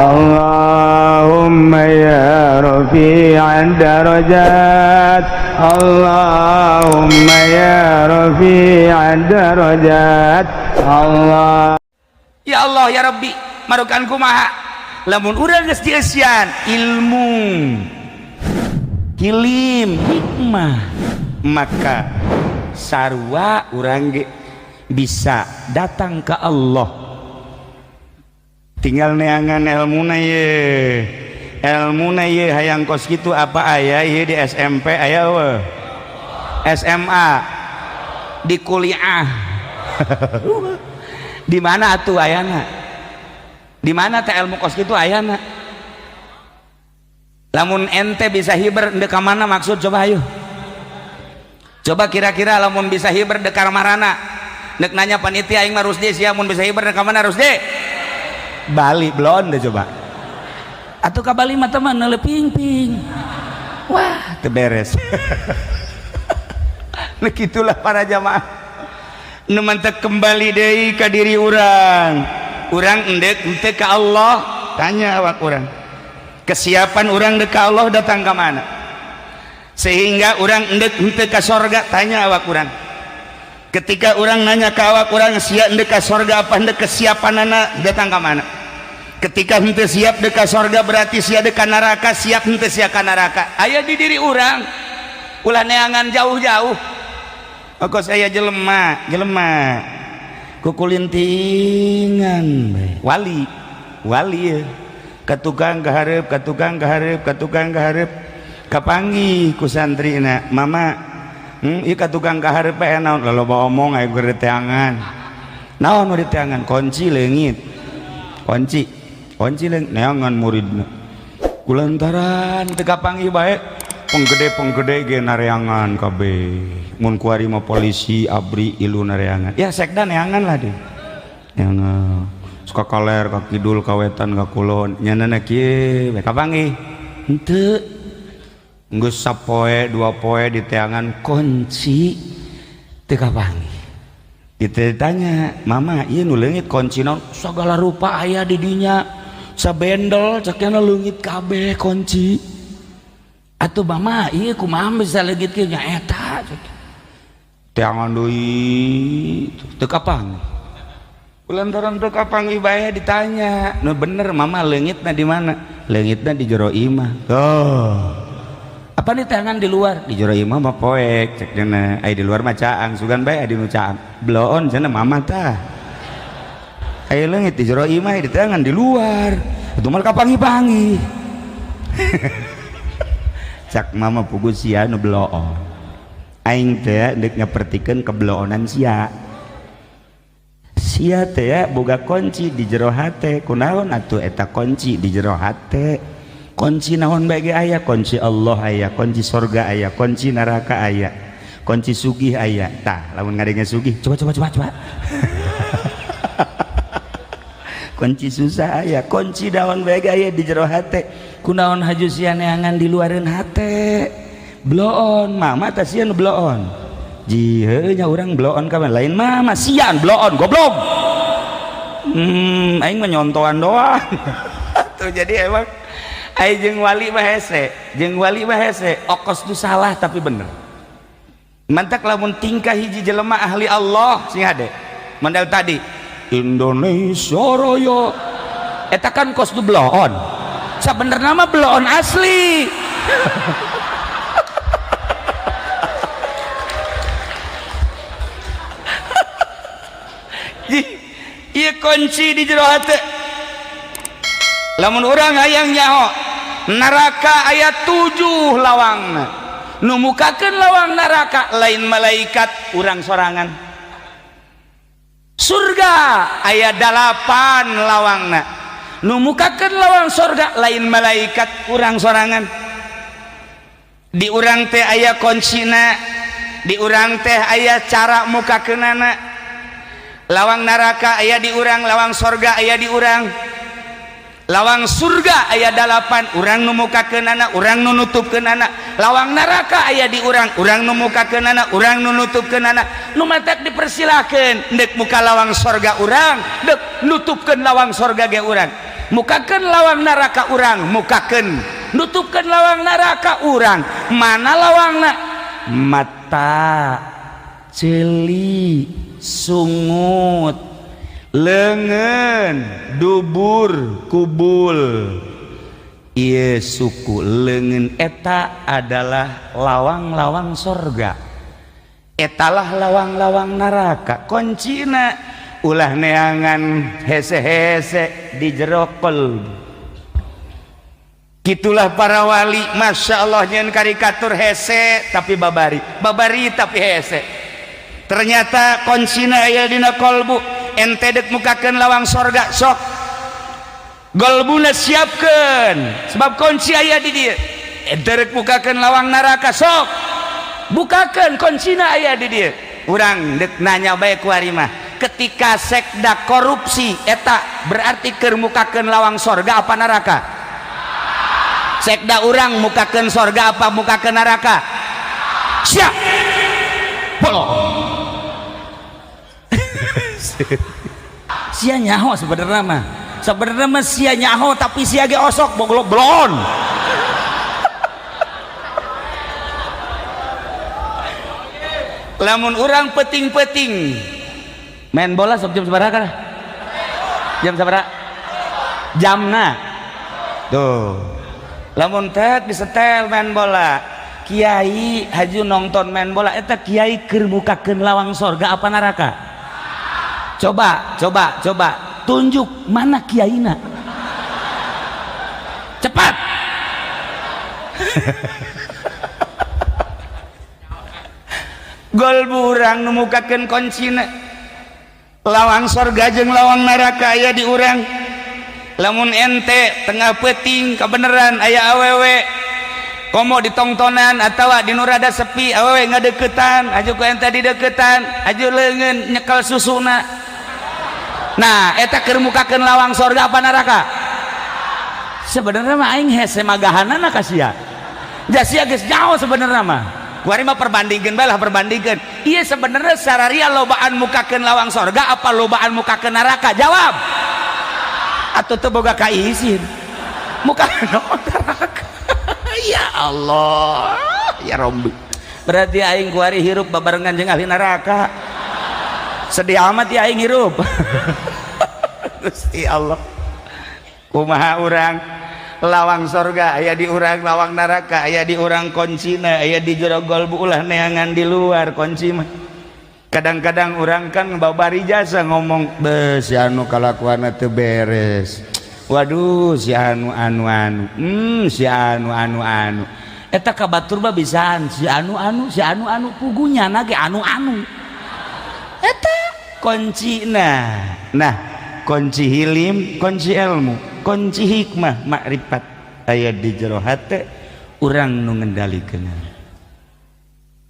Allahumma ya rafi'ad darajat, Allahumma ya rafi'ad darajat, Allah. Ya Allah ya Rabbi, marukan kumaha lamun urang geus dieusian ilmu, hilim, hikmah, maka sarua urang ge bisa datang ke Allah. Tinggal neangan ilmuna ye, ilmuna ye hayang kos kitu apa aya ye di SMP, aya eueuh SMA, di kuliah, di mana atuh ayana, di mana teh ilmu kos kitu ayana? Lamun ente bisa hiber ndek ka mana maksud, coba ayo, coba kira-kira lamun bisa hiber dek ka marana? Nek nanya panitia, aing mah Rusdi sia, mun bisa hiber dek ka mana Rusdi? Bali belon deh coba atuh ka Bali mah teman neuleuh ping-ping, wah teu beres. Nah, gitulah para jamaah nu mantek kembali deui ka diri urang. Urang endek henteu ka Allah? Tanya awak urang, kesiapan urang dek ka Allah datang ka mana? Sehingga urang endek henteu ka sorga? Tanya awak urang. Ketika urang nanya ka awak urang, sia endek ka sorga apa endek, kesiapanana datang ka mana? Ketika henteu siap dek ka sorga, berarti sia dek ka neraka. Siap henteu sia ka neraka? Aya di diri urang, ulah neangan jauh-jauh. Kok saya jelema jelema kukulintingan bae. Wali wali ya ka tukang kahareup, ka tukang kahareup, ka tukang kahareup, kapanggih ku santrina, "Mama, ieu ka tukang kahareup bae naon?" Loba omong aya keur diteangan. Naon nu diteangan? Kunci leungit, kunci, kunci leungit. Neangan muridna kulantaran teu kapanggih bae. Penggede penggede ge nareangan kabeh, mun kuari mah polisi, ABRI ilu nareangan ya, sekda neangan lah deh, neangan suka kaler ka kidul, ka wetan, ka kulon, nyanana kieu we kapanggih henteu. Geus sapoe dua poe diteangan kunci teu kapanggih. Ditanya, "Mama, ieu nu leungit kunci naon?" "Sagala rupa aya di dinya, sabendel," cekna, "leungit kabeh kunci." "Atuh mama, ieu kumaha bisa leungit kieu?" "Nya eta teangan deui teu kapanggih." Kulantaran teu kapanggih bae ditanya, "Nu bener mama leungitna di mana?" "Leungitna di jero imah." "Oh, apa nih teangan di luar?" "Di jero imah mah poek," cek cenah, "ai di luar mah caang, sugan bae di nu caang." "Bloon," cenah mama, "tah aya leungit di jero imah, di teangan di luar itu mah kapanggih-panggih." Cak mama, "Pugu sia nu bloon, aing teh deuk ngapertikeun kebloonan sia. Sia teh boga kunci di jero hate, kunaon atuh eta kunci di jero hate? Kunci naon bae ge aya, kunci Allah aya, kunci sorga aya, kunci neraka aya, kunci sugih aya. Tah lamun ngadenge sugih, coba coba coba coba. Kunci susah aya, kunci daun bae ge aya di jero hate. Kunaon haju sia neangan di luareun hate? Bloon mama tah, sia nu bloon." "Ji heuh nya, urang bloon ka lain mama, sian bloon goblok." Aing mah nyontoan doang tuh. Jadi emang ai jeung wali mah hese, jeung wali mah hese, okos tu salah tapi bener. Mantak lamun tingkah hiji jelema ahli Allah sing hade model tadi Indonesia Raya, eta kan kos tu bloon, sabenerna mah bloon asli. Ieu kunci di jero hate. Lamun urang hayang nyaho, neraka aya 7 lawangna, nu mukakeun lawang neraka lain malaikat, urang sorangan. Surga aya 8 lawangna, nu mukakeun lawang surga lain malaikat, urang sorangan. Di urang teh aya kuncina, di urang teh aya cara mukakeunana. Lawang neraka aya di urang, lawang sorga aya di urang. Lawang surga aya 8, urang nu mukakeunana, urang nu nutupkeunana. Lawang neraka aya di urang, urang nu mukakeunana, urang nu nutupkeunana. Nu matak dipersilakeun, deuk muka lawang sorga urang, deuk nutupkeun lawang sorga ge urang. Mukakeun lawang neraka urang, mukakeun. Nutupkeun lawang neraka urang. Mana lawangna? Mata, ceuli, sungut, leungeun, dubur, kubul. Ieu suku leungeun eta adalah lawang-lawang sorga. Etalah lawang-lawang neraka. Kuncina ulah neangan hese-hese di jero qalbu. Gitulah para wali, masya Allah, nyen karikatur hese tapi babari, babari tapi hese. Ternyata kuncina aya dina qalbu. Ente dek mukakeun lawang sorga sok golbuna siapkeun, sebab kunci aya di dieu. Ente rek mukakeun lawang neraka sok bukakeun, kuncina aya di dieu. Urang dek nanya bae ku ari mah, ketika sekda korupsi eta berarti keur mukakeun lawang sorga apa neraka? Sekda urang mukakeun sorga apa mukakeun neraka? Siap bolong. Sia nyaho sebenarnya mah, sebenarnya mah sia nyaho tapi sia ge osok boglok blon. Lamun urang peting-peting main bola sok jam sabaraha kana? Jam sabaraha? Jamna. Tuh. Lamun tet disetel main bola, kiai haju nonton main bola eta kiai keur mukakeun lawang sorga apa neraka? Coba, coba, coba tunjuk mana kiaina. Cepat. Gol urang nu mukakeun kuncina. Lawang sorga jeung lawang neraka aya di urang. Lamun ente tengah peuting kabeneran aya awewe komo ditongtonan atawa di nu rada sepi awewe ngadeukeutan, aju ku ente dideukeutan, aju leungeun nyekel susuna. Nah, eta keur mukakeun lawang sorga apa neraka? Sebenarnya mah aing hese magahanana ka sia. Ja sia geus jauh sebenarnya mah. Kuari mah perbandingkeun bae lah, perbandingkeun. Ieu sebenarnya sararia lobaan mukakeun lawang sorga apa lobaan mukakeun neraka? Jawab. Atuh teu boga kaisin. Mukakeun neraka. Ya Allah, ya Rabbi. Berarti aing kuari hirup babarengan jeung ahli neraka. Sedih amat ya aing hirup. Gusti Allah. Kumaha urang? Lawang sorga aya di urang, lawang neraka aya di urang, kuncina aya di jero golbu, ulah neangan di luar kunci mah. Kadang-kadang urang kan babari jasa ngomong, "Beuh, si anu kalakuanna teu beres. Waduh, si anu anu anu. Si anu anu anu." Eta ka batur mah bisaan si anu anu, si anu anu pugunya na ge anu anu. Eta kuncina. Nah, kunci hilim, kunci ilmu, kunci hikmah, makrifat aya di jero hate urang nu ngendalikeun.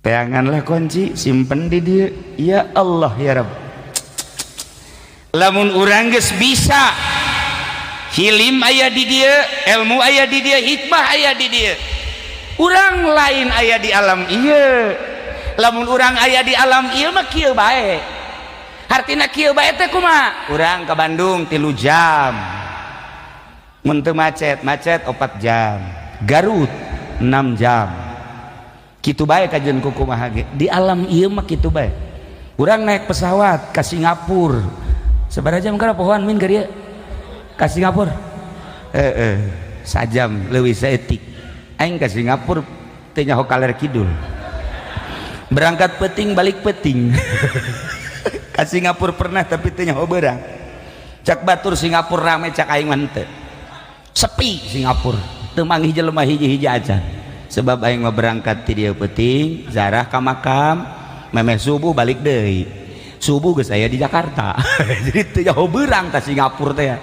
Teanganlah kunci, simpen di dieu. Ya Allah ya Rabb. Lamun urang geus bisa hilim aya di dieu, ilmu aya di dieu, hikmah aya di dieu. Urang lain aya di alam ieu. Lamun urang aya di alam ieu mah kieu bae. Hartina kieu bae teh kumaha? Urang ka Bandung 3 jam. Mun teu macet, macet 4 jam. Garut 6 jam. Kitu bae kajian kumaha ge. Di alam ieu mah kitu bae. Urang naik pesawat ka Singapura. Sabaraha jam kana pohoan min ka dieu? Ka Singapura. Heeh, sajam leuwih saeutik. Aing ka Singapura teu nyaho kaler kidul. Berangkat peuting balik peuting. Ka Singapura pernah tapi teu nyaho beurang. Cak batur Singapura rame, cak aing mah henteu. Sepi Singapura, teu manggih jelema hiji-hiji aja. Sebab aing mah berangkat ti dieu peuting, zarah ka makam, memeh subuh balik deui. Subuh geus aya di Jakarta. Jadi teu nyaho beurang ka Singapura teh.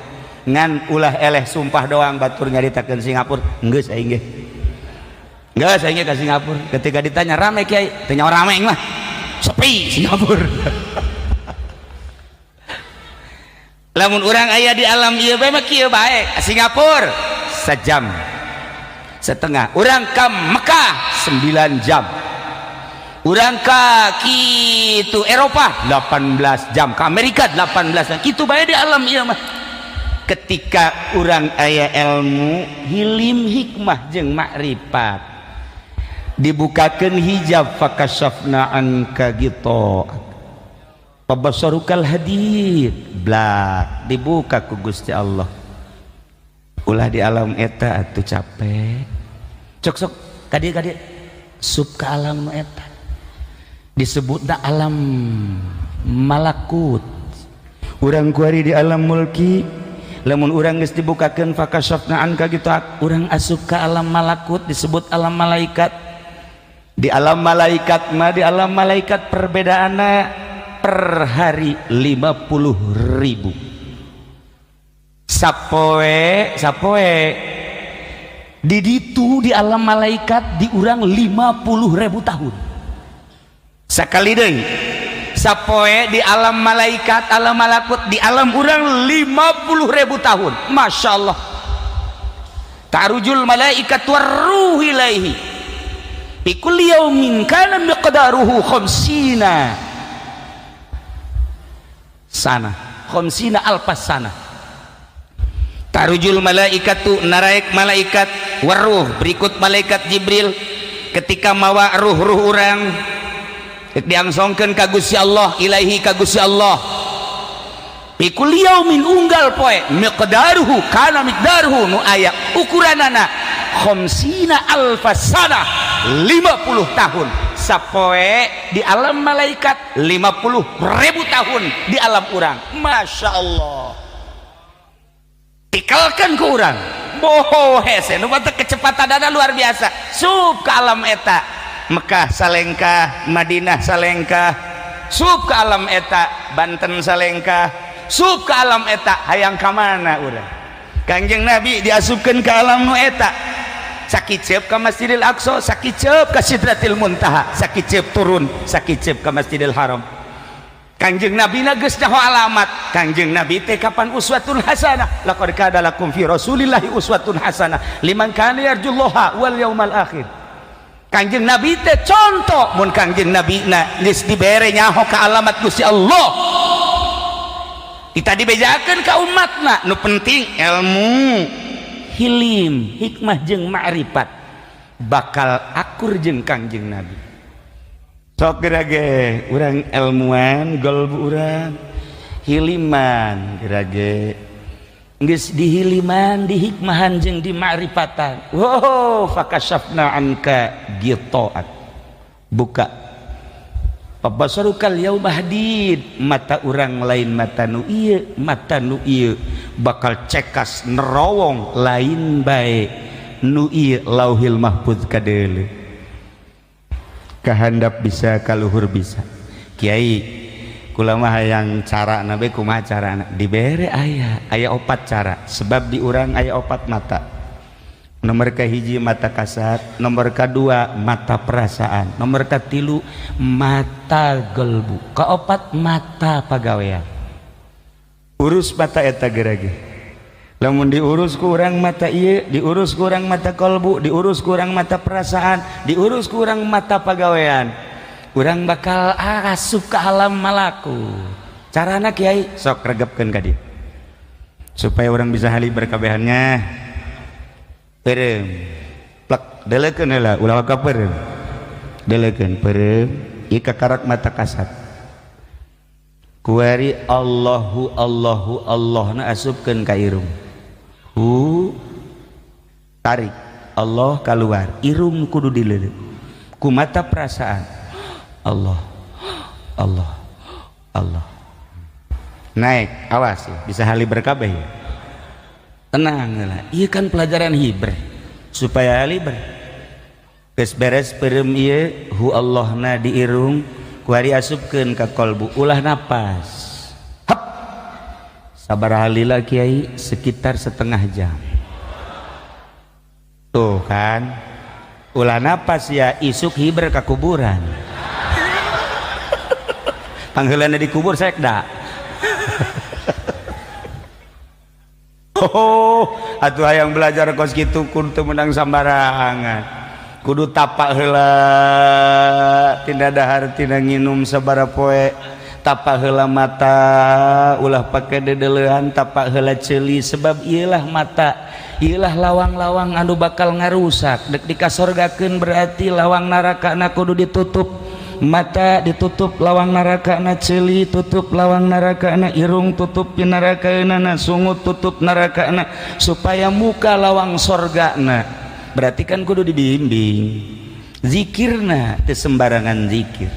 Ngan ulah eleh sumpah doang batur nyaritakeun Singapura, geus aing ge. Geus aing ge ka Singapura. Ketika ditanya rame kiai, teu nyaho rame aing mah. Sepi Singapura. Lamun urang aya di alam ieu bae mah kieu bae. Singapura sejam setengah, urang ka Mekah 9 jam, urang ka kitu Eropa 18 jam, ka Amerika 18 jam. Kitu bae di alam ieu mah. Ketika urang aya ilmu, hilim, hikmah jeung makrifat, dibukakan hijab, fakasyafna anka ghitha fabasharukal hadid, blak dibuka ku Gusti Allah. Ulah di alam eta atuh capek. Cok, sok kadieu, kadieu, sup ke alam nu eta disebutna alam malakut. Urang kuari di alam mulki. Lamun urang geus dibukakeun fakasyafna anka ghitha, urang asup ke alam malakut, disebut alam malaikat. Di alam malaikat mah, di alam malaikat perbedaanna per hari 50.000 sapoe. Sapoe di ditu, di alam malaikat, di urang 50.000 tahun. Sekali deui, sapoe di alam malaikat, alam malakut, di alam urang 50.000 tahun. Masya Allah. Ta'rujul malaikat warruh ilaihi fi kulli yaumin kana miqdaruhu khamsina sana, khamsina alfas sana. Ta'rujul malaikatu, naraek malaikat, waruh berikut malaikat Jibril ketika mawa ruh-ruh urang diangsongkeun ka Gusti Allah, ilaihi ka Gusti Allah, fi kulli yaumin unggal poe, miqdaruhu kana miqdaruhu nu aya ukuranana khamsina alfas sana, 50 tahun sapoe di alam malaikat, 50.000 tahun di alam urang. Masya Allah, tikalkan ke urang boho hese nu kecepatan luar biasa. Sup ke alam eta, Mekah salengkah, Madinah salengkah. Sup ke alam eta, Banten salengkah. Sup ke alam eta, hayang ka mana urang? Kangjeng Nabi diasupkeun ke alam nu eta, sakiceup ka Masjidil Aqsa, sakiceup ka Sidratil Muntaha, sakiceup turun, sakiceup ka Masjidil Haram. Kangjeng Nabi na geus nyaho alamat. Kangjeng Nabi teh kapan uswatun hasanah, laqad kana lakum fi Rasulillahi uswatun hasanah liman kana yarjullaha wal yaumal akhir. Kangjeng Nabi teh contoh. Mun Kangjeng Nabi na geus dibere nyaho ka alamat Gusti Allah, kita dibejakeun ka umatna. Nu penting ilmu, hilim, hikmah jeung ma'rifat, bakal akur jeung Kangjeng Nabi. Sok gerage urang ilmuan golbu urang, hiliman gerage, geus dihiliman, dihikmahan jeung dimakrifatan. Wow, fakasyafna anka ghita'ak, buka, fabasharukal yauma hadid. Mata urang lain mata nu ieu, mata nu ieu bakal cekas nerowong lain bae nu ieu Lauhil Mahfuz kadeuleu, kahandap bisa, kaluhur bisa. Kiai, kula mah hayang cara nabe, kumaha carana? Dibere, aya aya opat cara, sebab di urang aya opat mata. Nomor kahiji mata kasat, nomor kedua mata perasaan, nomor katilu mata gelbu, keopat mata pagawean. Urus mata eta gerage. Lamun diurus ku urang mata ieu, diurus ku urang mata kolbu, diurus ku urang mata perasaan, diurus ku urang mata pagawean, urang bakal asup ke alam malakut. Carana, Kiai? Sok regepkeun ka dieu supaya urang bisa hali berkabehannya. Peureum plek, delekeun heula, ulah waka peureum, delekeun peureum ieu kakarak mata kasat. Kuari Allahu Allahu Allah na asupkeun ka irung, hu, tarik Allah keluar, irung kudu dileuleut ku mata perasaan. Allah Allah Allah naik. Awas ya, bisa hali berkabeh ya. Tenang lah, iya kan pelajaran hiber supaya haliber. Geus beres peureum ieu, hu Allahna di irung, kuari asupkeun ka kolbu, ulah napas. Hap, sabar halila, Kiai? Sekitar setengah jam. Tuh kan, ulah napas ya, isuk hiber ka kuburan, pangheulana dikubur sekda. Oh, atuh hayang belajar kos kitu kun teu meunang sambarangan, kudu tapak heula, tina dahar tina nginum sabaraha poe. Tapa heula mata, ulah pake dedelehan. Tapa heula ceuli, sebab iyalah mata, iyalah lawang-lawang anu bakal ngarusak. Dek dikasorgakeun berarti lawang neraka na kudu ditutup. Mata ditutup lawang neraka na, ceuli tutup lawang neraka na, irung tutup neraka na, sungut tutup neraka na, supaya muka lawang sorga na. Berarti kan kudu dibimbing. Zikirna teu sembarangan zikir,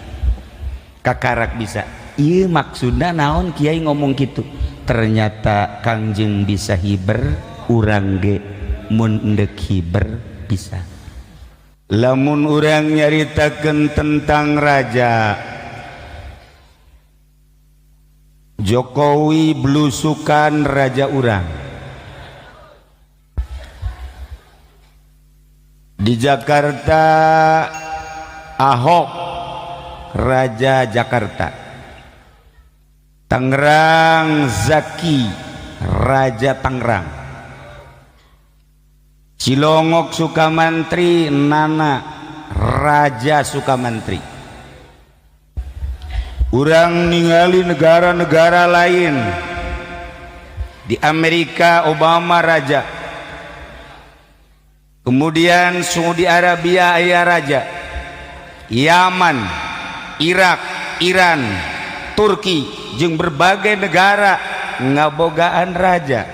kakarak bisa. Iya, maksudna naon kiai ngomong gitu? Ternyata Kangjeng bisa hiber, urang ge mun endek hiber bisa. Lamun urang nyaritakeun tentang raja Jokowi, blusukan raja urang di Jakarta, Ahok raja Jakarta, Tangerang Zaki raja Tangerang, Cilongok Sukamantri Nana raja Sukamantri. Urang ningali negara-negara lain, di Amerika Obama raja, kemudian Saudi Arabia aya raja, Yaman, Irak, Iran, Turki jeung berbagai negara ngabogaan raja.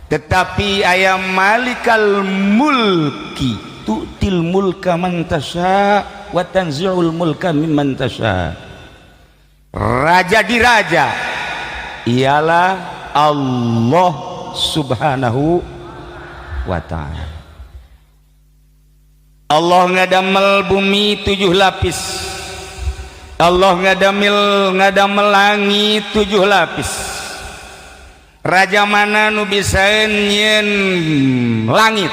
Tetapi aya malikal mulki, tu'til mulka man tasya wa tanzi'ul mulka mimman tasya. Raja di raja ialah Allah Subhanahu wa ta'ala. Allah ngadamel bumi 7 lapis, Allah ngadamel langit 7 lapis. Raja mana nu bisa nyieun langit?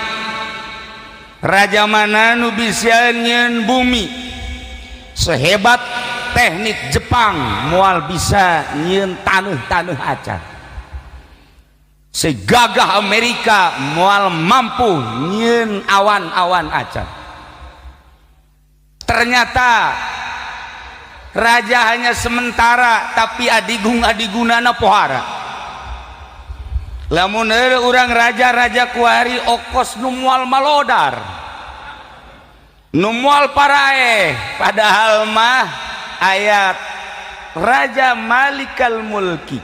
Raja mana nu bisa nyieun bumi? Sehebat teknik Jepang moal bisa nyieun taneuh-taneuh acan. Segagah Amerika moal mampu nyieun awan-awan acan. Ternyata raja hanya sementara, tapi adigung adigunana pohara. Lamun urang raja-raja kuari okos nu moal malodar, nu moal paraeh, padahal mah ayat raja malikal mulki.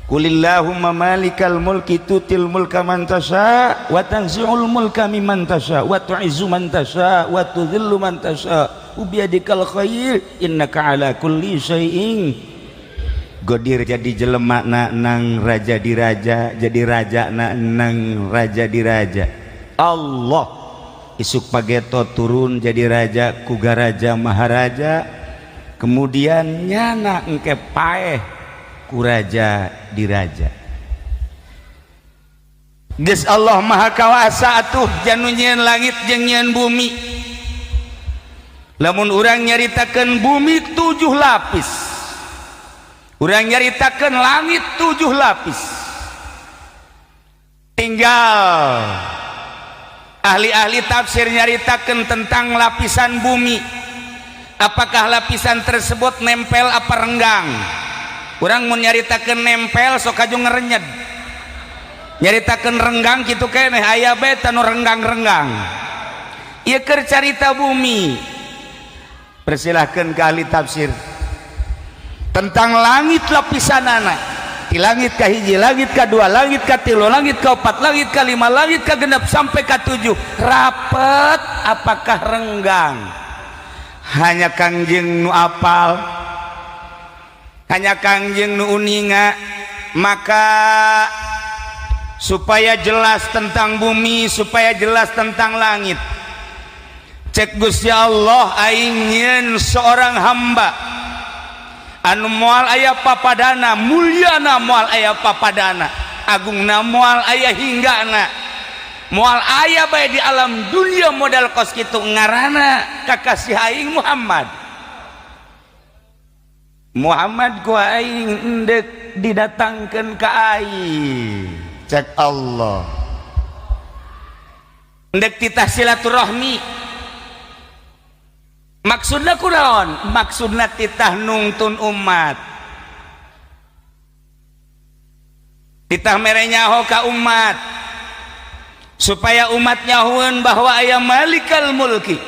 Qulillahumma malikal mulki tutil mulka man tasya wa tanzi'ul mulka mimman tasya wa tu'izzu man tasya wa tudhillu man tasya biyadikal khair innaka ala kulli syai'in qadir. Jadi jelema na nang raja di raja, jadi raja na nang raja di raja. Allah isuk pageto turun jadi raja kuga raja maharaja, kemudian nyana engke paeh ku raja di raja. Geus Allah Maha Kawasa atuh janu nyieun langit jeung nyieun bumi. Lamun urang nyaritakeun bumi 7 lapis, urang nyaritakeun langit 7 lapis, tinggal ahli-ahli tafsir nyaritakeun tentang lapisan bumi, apakah lapisan tersebut nempel apa renggang. Urang mun nyaritakeun nempel sok kaju ngerenyed, nyaritakeun renggang kitu keneh aya bae tanu renggang-renggang. Ieu keur carita bumi, persilahkeun ke ahli tafsir. Tentang langit lapisanana, di langit ka hiji, langit ka dua, langit ka tilu, langit ka opat, langit ka lima, langit ka genep sampai ka 7, rapet apakah renggang? Hanya Kangjeng nu apal, hanya Kangjeng nu uninga. Maka supaya jelas tentang bumi, supaya jelas tentang langit, cek Gusti Allah, aing nyieun seorang hamba anu moal aya papadana, mulyana moal aya papadana, agungna moal aya hinggana, moal aya bae di alam dunia modal kos kitu, ngaranna kakasih aing Muhammad. Muhammad ku aing endek didatangkeun ka aing, cek Allah, endek titah silaturahmi. Maksudna kunaon? Maksudna titah nungtun umat, titah mere nyaho ka umat supaya umat nyahueun bahwa aya Malikal Mulki,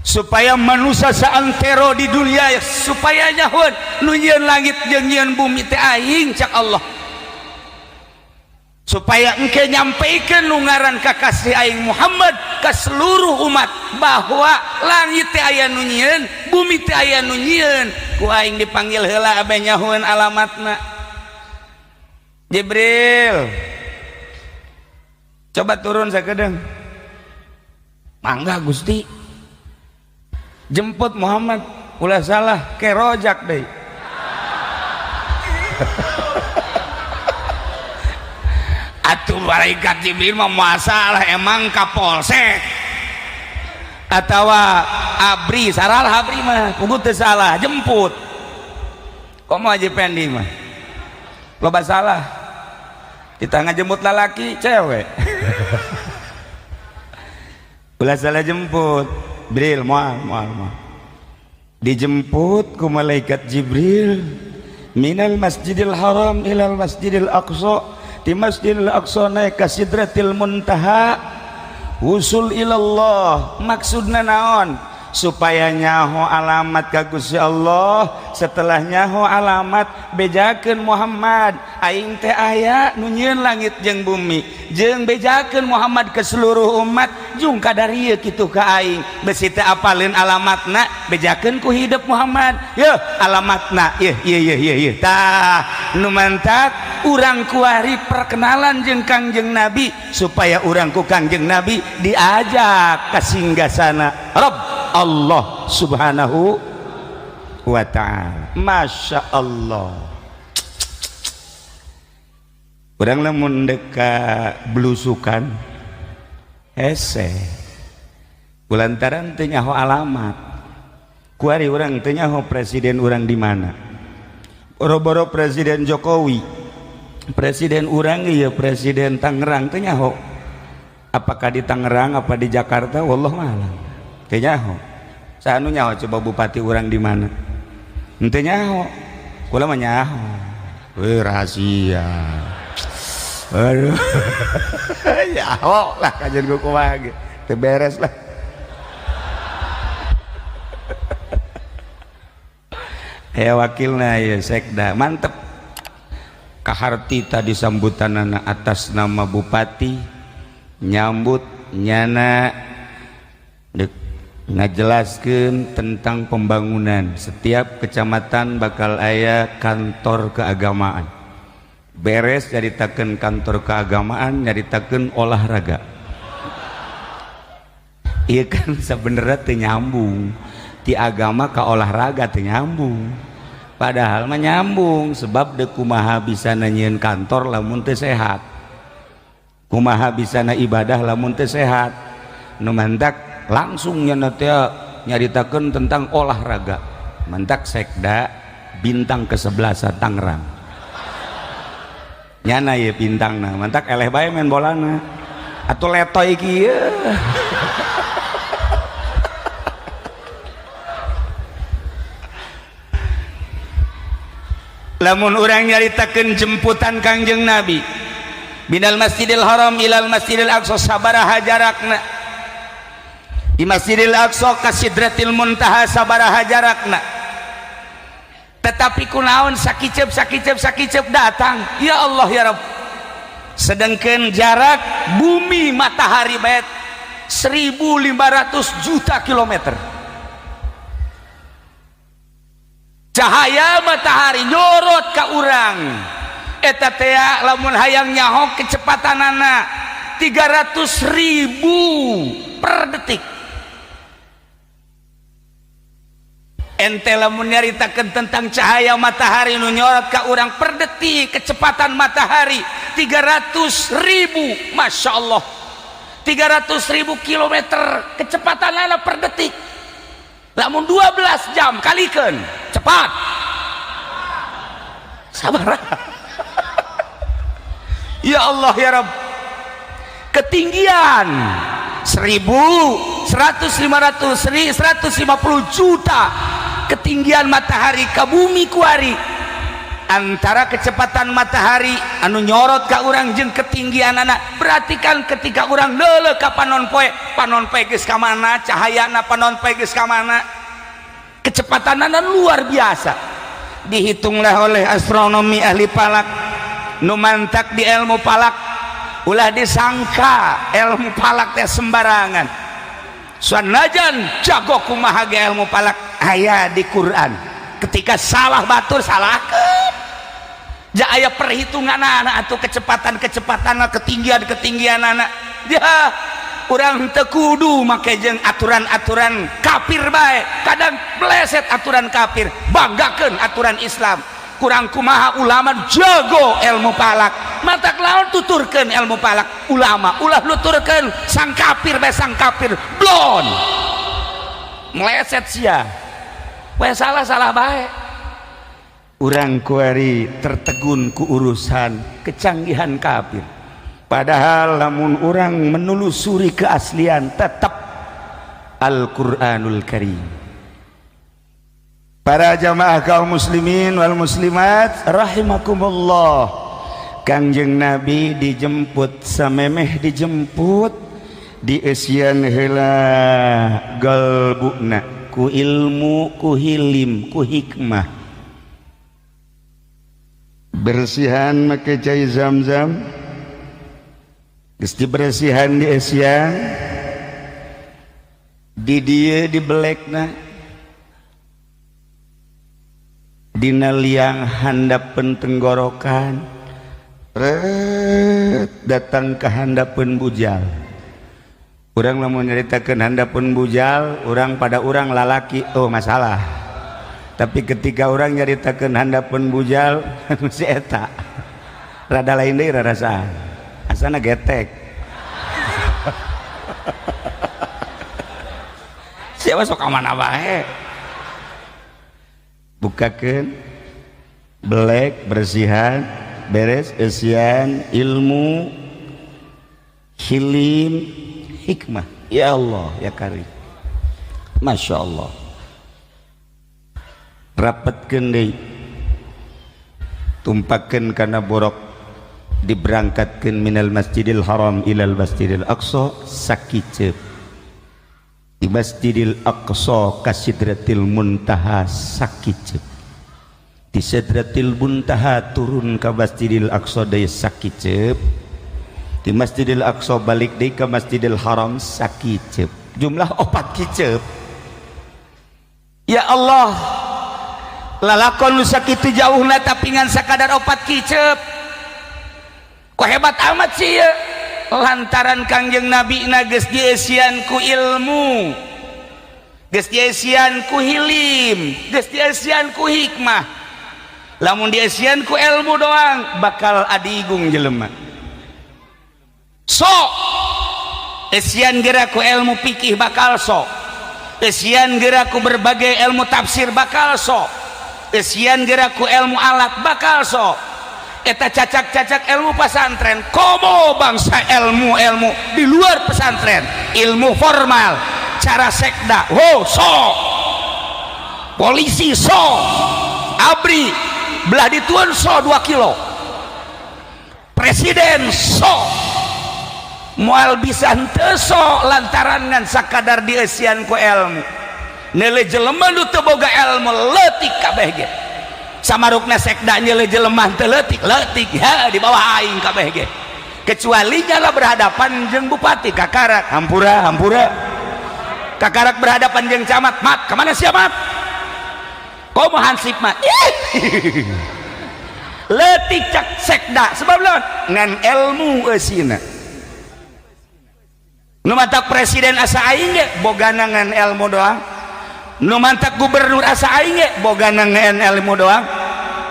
supaya manusia saantero di dunia supaya nyahueun nu nyieun langit jeung nyieun bumi teh aing cak Allah, supaya engke nyampaikan nu ngaran kakasih aing Muhammad ke seluruh umat bahwa langit teh aya nu nyieun, bumi teh aya nu nyieun. Ku aing dipanggil heula abe nyahueun alamatna. Jibril, coba turun sakedeung. Mangga Gusti. Jemput Muhammad, ulah salah kerojak deui. Atuh malaikat Jibril mah masalah emang kapolsek atawa abri, salah abri mah kudu teu salah jemput. Komo Haji Pendi mah loba salah, kita ngajemput lalaki cewek. Ulah salah jemput Bril, moal moal moal. Dijemput ku malaikat Jibril minal Masjidil Haram ilal Masjidil Aqsa, di Masjidil Aqsa naik ka Sidratil Muntaha, usul ilallah. Maksudna naon? Supaya nyaho alamat ka Gusti Allah. Setelah nyaho alamat, bejakeun Muhammad aing teh aya nu nyieun langit jeung bumi, jeung bejakeun Muhammad ke seluruh umat jung kadarieu kitu ka aing. Besi teh apaleun alamatna, bejakeun ku hidup Muhammad yeuh alamatna yeuh yeuh yeuh yeuh yeuh. Tah nu mantak urang kuari perkenalan jeung Kangjeng Nabi supaya urang ku Kangjeng Nabi diajak ka singgasana Rabb Allah Subhanahu wa ta'ala. Masya Allah. Urang lamun dek ka blusukan hese kulantaran teu nyaho alamat. Kuari urang teu nyaho presiden urang di mana. Boro-boro Presiden Jokowi, presiden urang ieu presiden Tangerang teu nyaho. Apakah di Tangerang apa di Jakarta, wallahu a'lam. Teu nyaho. Saha nu nyaho coba bupati urang di mana? Henteu nyaho. Kula mah nyaho. Weh rahasia. Aduh. Nyaho lah kajian gua kumaha ge. Teu beres lah. Aya wakilna ieu sekda, mantep. Kaharti tadi sambutanana atas nama bupati nyambut nyana dek ngajelaskeun tentang pembangunan. Setiap kecamatan bakal aya kantor keagamaan. Beres nyaritakeun kantor keagamaan, nyaritakeun olahraga. Iya kan sebenarnya teu nyambung. Ti agama ka olahraga teu nyambung. Padahal mah nyambung, sebab deuk kumaha bisa nyieun kantor lamun teu sehat. Kumaha bisa na ibadah lamun teu sehat. Nu mantak langsung nyana teh nyaritakeun tentang olahraga. Mantak sekda bintang ke-11 Tangerang. Nyana ye bintangna, mantak eleh bae main bolana. Atuh letoy kieu. Lamun urang nyaritakeun jemputan Kangjeng Nabi binal Masjidil Haram ilal Masjidil Aqsa sabaraha jarakna, di Masjidil Aqsa ka Sidratil Muntaha sabaraha jarakna, tetapi kunaon sakiceup sakiceup sakiceup datang ya Allah ya Rabb. Sedangkan jarak bumi matahari bae 1500 juta kilometer. Cahaya matahari nyorot ka urang eta teh lamun hayang nyaho kecepatanana 300.000 per detik. Ente lamun nyaritakeun tentang cahaya matahari nu nyorot ka urang per detik kecepatan matahari 300.000, Masya Allah, 300.000 kilometer kecepatanana per detik. Lamun 12 jam kalikeun cepat sabar. Ya Allah ya Rabb, ketinggian 1000 100 500 150 juta ketinggian matahari ke bumi kuari. Antara kecepatan matahari anu nyorot ka urang jeung ketinggian anak, berarti kan ketika urang leuleuh ka panon poe, panon poe geus ka mana cahayana, panon poe geus ka mana kecepatanana, luar biasa. Dihitunglah oleh astronomi, ahli falak nu mantak di ilmu falak. Ulah disangka ilmu falak teh sembarangan. Sanajan jago kumaha ge ilmu falak, aya di Quran ketika salah batur salahkeun. Ja aya perhitungan anak atau kecepatan-kecepatan, ketinggian-ketinggian anak. Ya urang teu kudu make jeung aturan-aturan kafir bae. Kadang meleset aturan kafir, banggakeun aturan Islam. Kurang kumaha ulama jago ilmu falak, matak lawan tuturkeun ilmu falak ulama, ulah nuturkeun sang kafir bae. Sang kafir blon meleset sia we, salah salah bae. Urang kuari tertegun ku urusan kecanggihan kafir, padahal lamun urang menelusuri keaslian tetap Al-Quranul Karim. Para jamaah kaum muslimin wal muslimat rahimakumullah, Kangjeng Nabi dijemput, samemeh dijemput dieusian heula galbuna ku ilmu, ku hilim, ku hikmah. Bersihan make cai Zam-zam. Geus dibersihan, dieusian di dieu, dibelekna dina liang handapeun tenggorokan. Ret, datang ke handapeun bujal. Urang lamun nyaritakeun handapeun bujal, urang pada urang lalaki, oh masalah. Tapi ketika urang nyaritakeun handapeun bujal si eta rada lain deui rarasaan, asana getek. Siapa sok ka mana bae. Bukakeun belek, bersihan, beres eusian ilmu, hilim, hikmah. Ya Allah ya Karim, Masya Allah. Rapatkeun deui, tumpakeun kana borok, diberangkatkeun minal Masjidil Haram ilal Masjidil Aqsa sakiceup. Di Masjidil Aqsa ka Sidratil Muntaha sakiceup, di Sidratil Muntaha turun ka Masjidil Aqsa deui sakiceup, di Masjidil Aqsa balik deui ka Masjidil Haram sakiceup, jumlah 4 kiceup. Ya Allah, lalakon nu sakitu jauhna tapi ngan sakadar 4 kiceup, kok hebat amat sih ya? Lantaran Kangjeng Nabi na geus dieusian ku ilmu, geus dieusian ku hilim, geus dieusian ku hikmah. Lamun dieusian ku ilmu doang bakal adigung jelema. Sok eusian geura ku ilmu fikih bakal sok, eusian geura ku berbagai ilmu tafsir bakal sok, eusian geura ku ilmu alat bakal sok. Eta cacak-cacak ilmu pesantren, komo bangsa ilmu-ilmu di luar pesantren, ilmu formal, cara sekda, oh sok, polisi sok, abri belah dituan sok 2 kilo, presiden sok, moal bisa henteu sok lantaran ngan sakadar dieusian ku ilmu. Neuleuh jelema nu teu boga ilmu leutik kabeh ge. Samarukna sekda nyeuleuh jelema teu leutik, leutik ya di bawah aing kabeh ge. Kecuali nyala berhadapan jeung bupati kakarak hampura hampura, kakarak berhadapan jeung camat, mat kemana sia mat, komo hansip mat. Leutik cak sekda sebab lawan ngan ilmu eusina. Nu mantak presiden asa aing ge bogana ngan ilmu doang, nu mantak gubernur asa aing ge bogana ngan ilmu doang,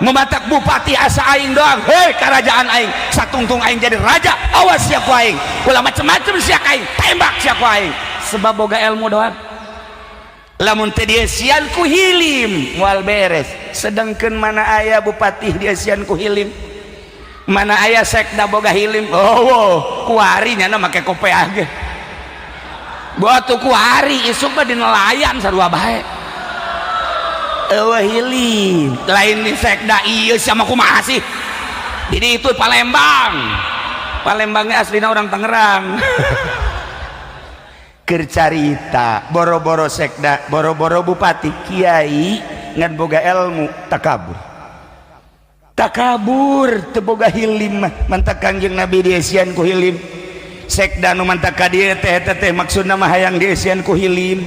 nu mantak bupati asa aing doang. Hei kerajaan aing, satungtung aing jadi raja, awas sia ku aing, ulah macem-macem sia aing, tembak sia ku aing, sebab boga ilmu doang. Lamun teu dieusian ku hilim moal beres. Sedangkan mana aya bupati dieusian ku hilim, mana aya sekda boga hilim? Oh, oh kuari nyana make kopeah ge. Buat tuh kuari isuk mah di nelayan sarua bae. Eueuh hilim, lain di sekda ieu sama kumaha sih? Jadi itu Palembang. Palembangnya aslina orang Tangerang. Keur carita boro-boro sekda, boro-boro bupati, kiai ngan boga ilmu takabur. Takabur teu boga hilim mah, mantak Kangjeng Nabi diesian ku hilim. Sekda nu mantak ka dieu teh eta teh maksudna mah hayang diesian ku hilim.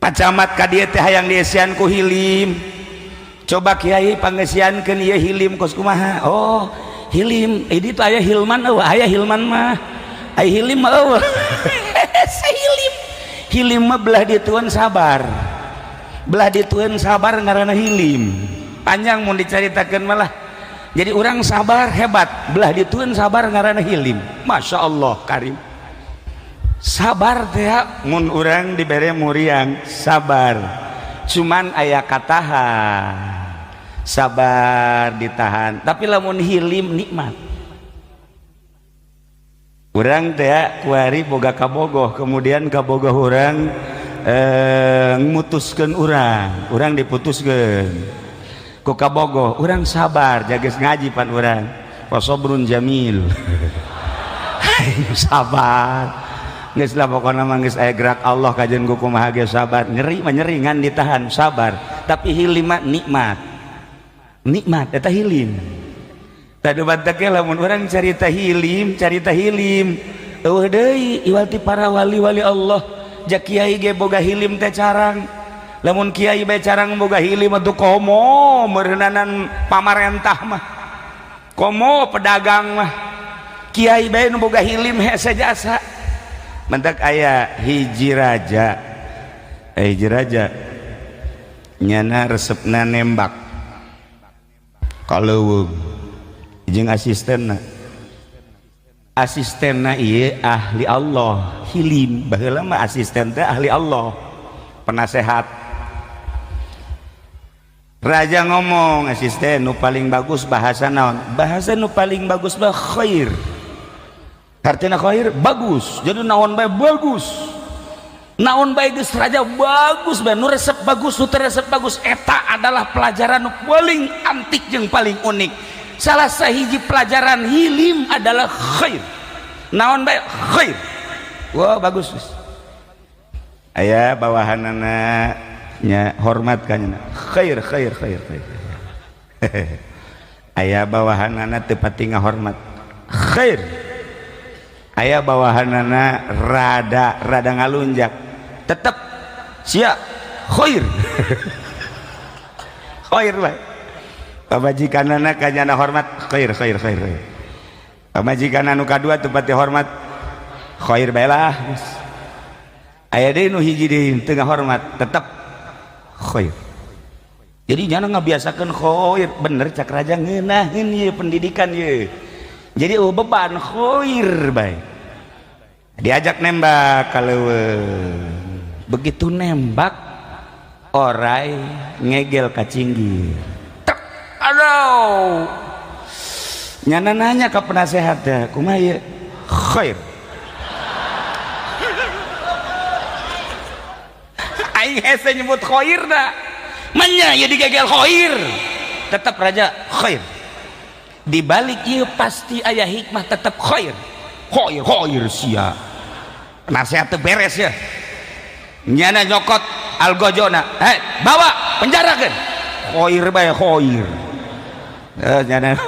Pak Camat ka dieu teh hayang diesian ku hilim. Coba kiai pangesiankeun ieu hilim kos kumaha? Oh, hilim. Ini tuh aya hilman eueuh, aya hilman mah. Aya hilim mah eueuh. Hilim. Hilim mah belah dituan sabar. Belah dituan sabar ngaranna hilim. Panjang mun dicaritakeun malah. Jadi orang sabar hebat, belah dituan sabar ngaranna hilim. Masya Allah karim. Sabar teh mun urang dibere muriang sabar. Cuman aya katahan. Sabar ditahan, tapi lamun hilim nikmat. Urang teh kuari boga kabogoh, kemudian kabogoh urang mutuskeun urang, urang diputuskeun ku kabogoh, urang sabar jages ngaji pan urang. Wasobrun jamil. Sabar. Geus lah pokona mah geus aya gerak Allah kajian ku kumaha ge sabar. Nyeri mah nyeri ngan ditahan sabar, tapi hilim mah nikmat. Nikmat eta hilim. Tadi batak lamun urang carita hilim, carita hilim. Eueuh deui iwal ti para wali-wali Allah. Ja kiai ge boga hilim teh carang. Lamun kiai bae carang boga hilim atuh komo meureunanan pamarentah mah. Komo pedagang mah. Kiai bae nu boga hilim hese jasa. Mentak aya hiji raja. Hiji raja nyana resepna nembak. Kaleuweung jeung asistenna. Asistenna ieu ahli Allah, hilim. Baheula mah asisten teh ahli Allah, penasehat. Raja ngomong, asisten nu paling bagus bahasa naon? Bahasa nu paling bagus mah khair. Artinya khair bagus. Jadi naon bae bagus. Naon bae geus raja bagus bae, nu resep bagus, nu teu resep bagus, eta adalah pelajaran nu paling antik jeung paling unik. Salah sahiji pelajaran hilim adalah khair. Naon bae khair. Wah, bagus. Aya bawahanana nya hormat ka nya. Khair khair khair khair. Aya bawahanana teu pati ngahormat. Khair. Aya bawahanana rada rada ngalunjak. Tetep sia khair. Khair bae. Pamajikanana ka nyana hormat khair khair khair khair. Pamajikan anu kadua teu pati hormat khair bae lah. Aya deui nu hiji deui teu ngahormat tetep khair. Jadi nyana ngabiasakeun khair, bener cak raja ngeunaheun ieu pendidikan ieu. Jadi oh beban khair bae. Diajak nembak kaleuweung. Begitu nembak orai ngegel ka cinggir. Tek, aduh. Nyana nanya ke penasehat teh, kumaha ieu? Khair. Aing hese nyebut khair da. Manya ieu digegel khair. Tetap raja khair. Di balik ieu pasti aya hikmah tetap khair. Khair khair sia. Nasihat teu beres ya. Nyana nyokot algojona. Hei, bawa penjarakeun. Khair bae khair. Nyana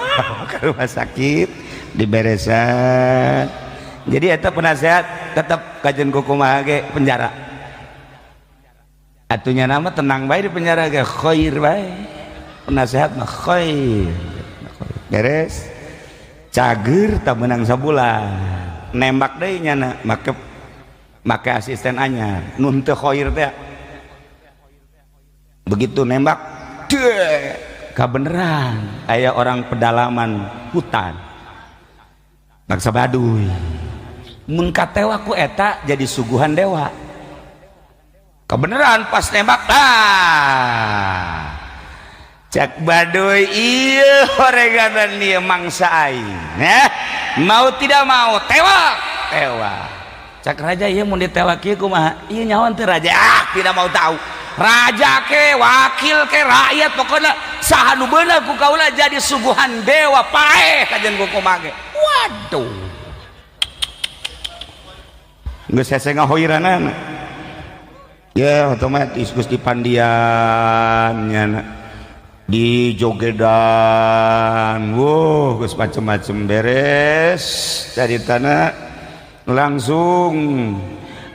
ke rumah sakit diberesan. Jadi eta penasehat tetap kajian kumaha ge penjara. Atunya nama tenang bae di penjara ge khair bae. Penasehat mah khair. Beres. Cager tak menang sabulan. Nembak deui nyana make make asisten anyar. Nu teu khair teh. Begitu nembak, deh, kabeneran aya orang pedalaman hutan. Bangsa Baduy. Mun katewa ku eta jadi suguhan dewa. Kebeneran pas nembak ah. Cak Baduy ieu horeganan ieu mangsa aing. Nah, mau tidak mau tewak, tewak. Cak raja ieu mun ditewak kieu kumaha? Ieu nyaho teu raja? Ah, tidak mau tahu. Raja ke, wakil ke, rakyat pokoknya saha nu beunang ku kaula jadi suguhan dewa paeh kajen ku kumaha ge. Waduh. Geus hese ngahoiranana. Ya otomatis geus dipandian nya di jogedan. Wuh, geus macem-macem beres caritana langsung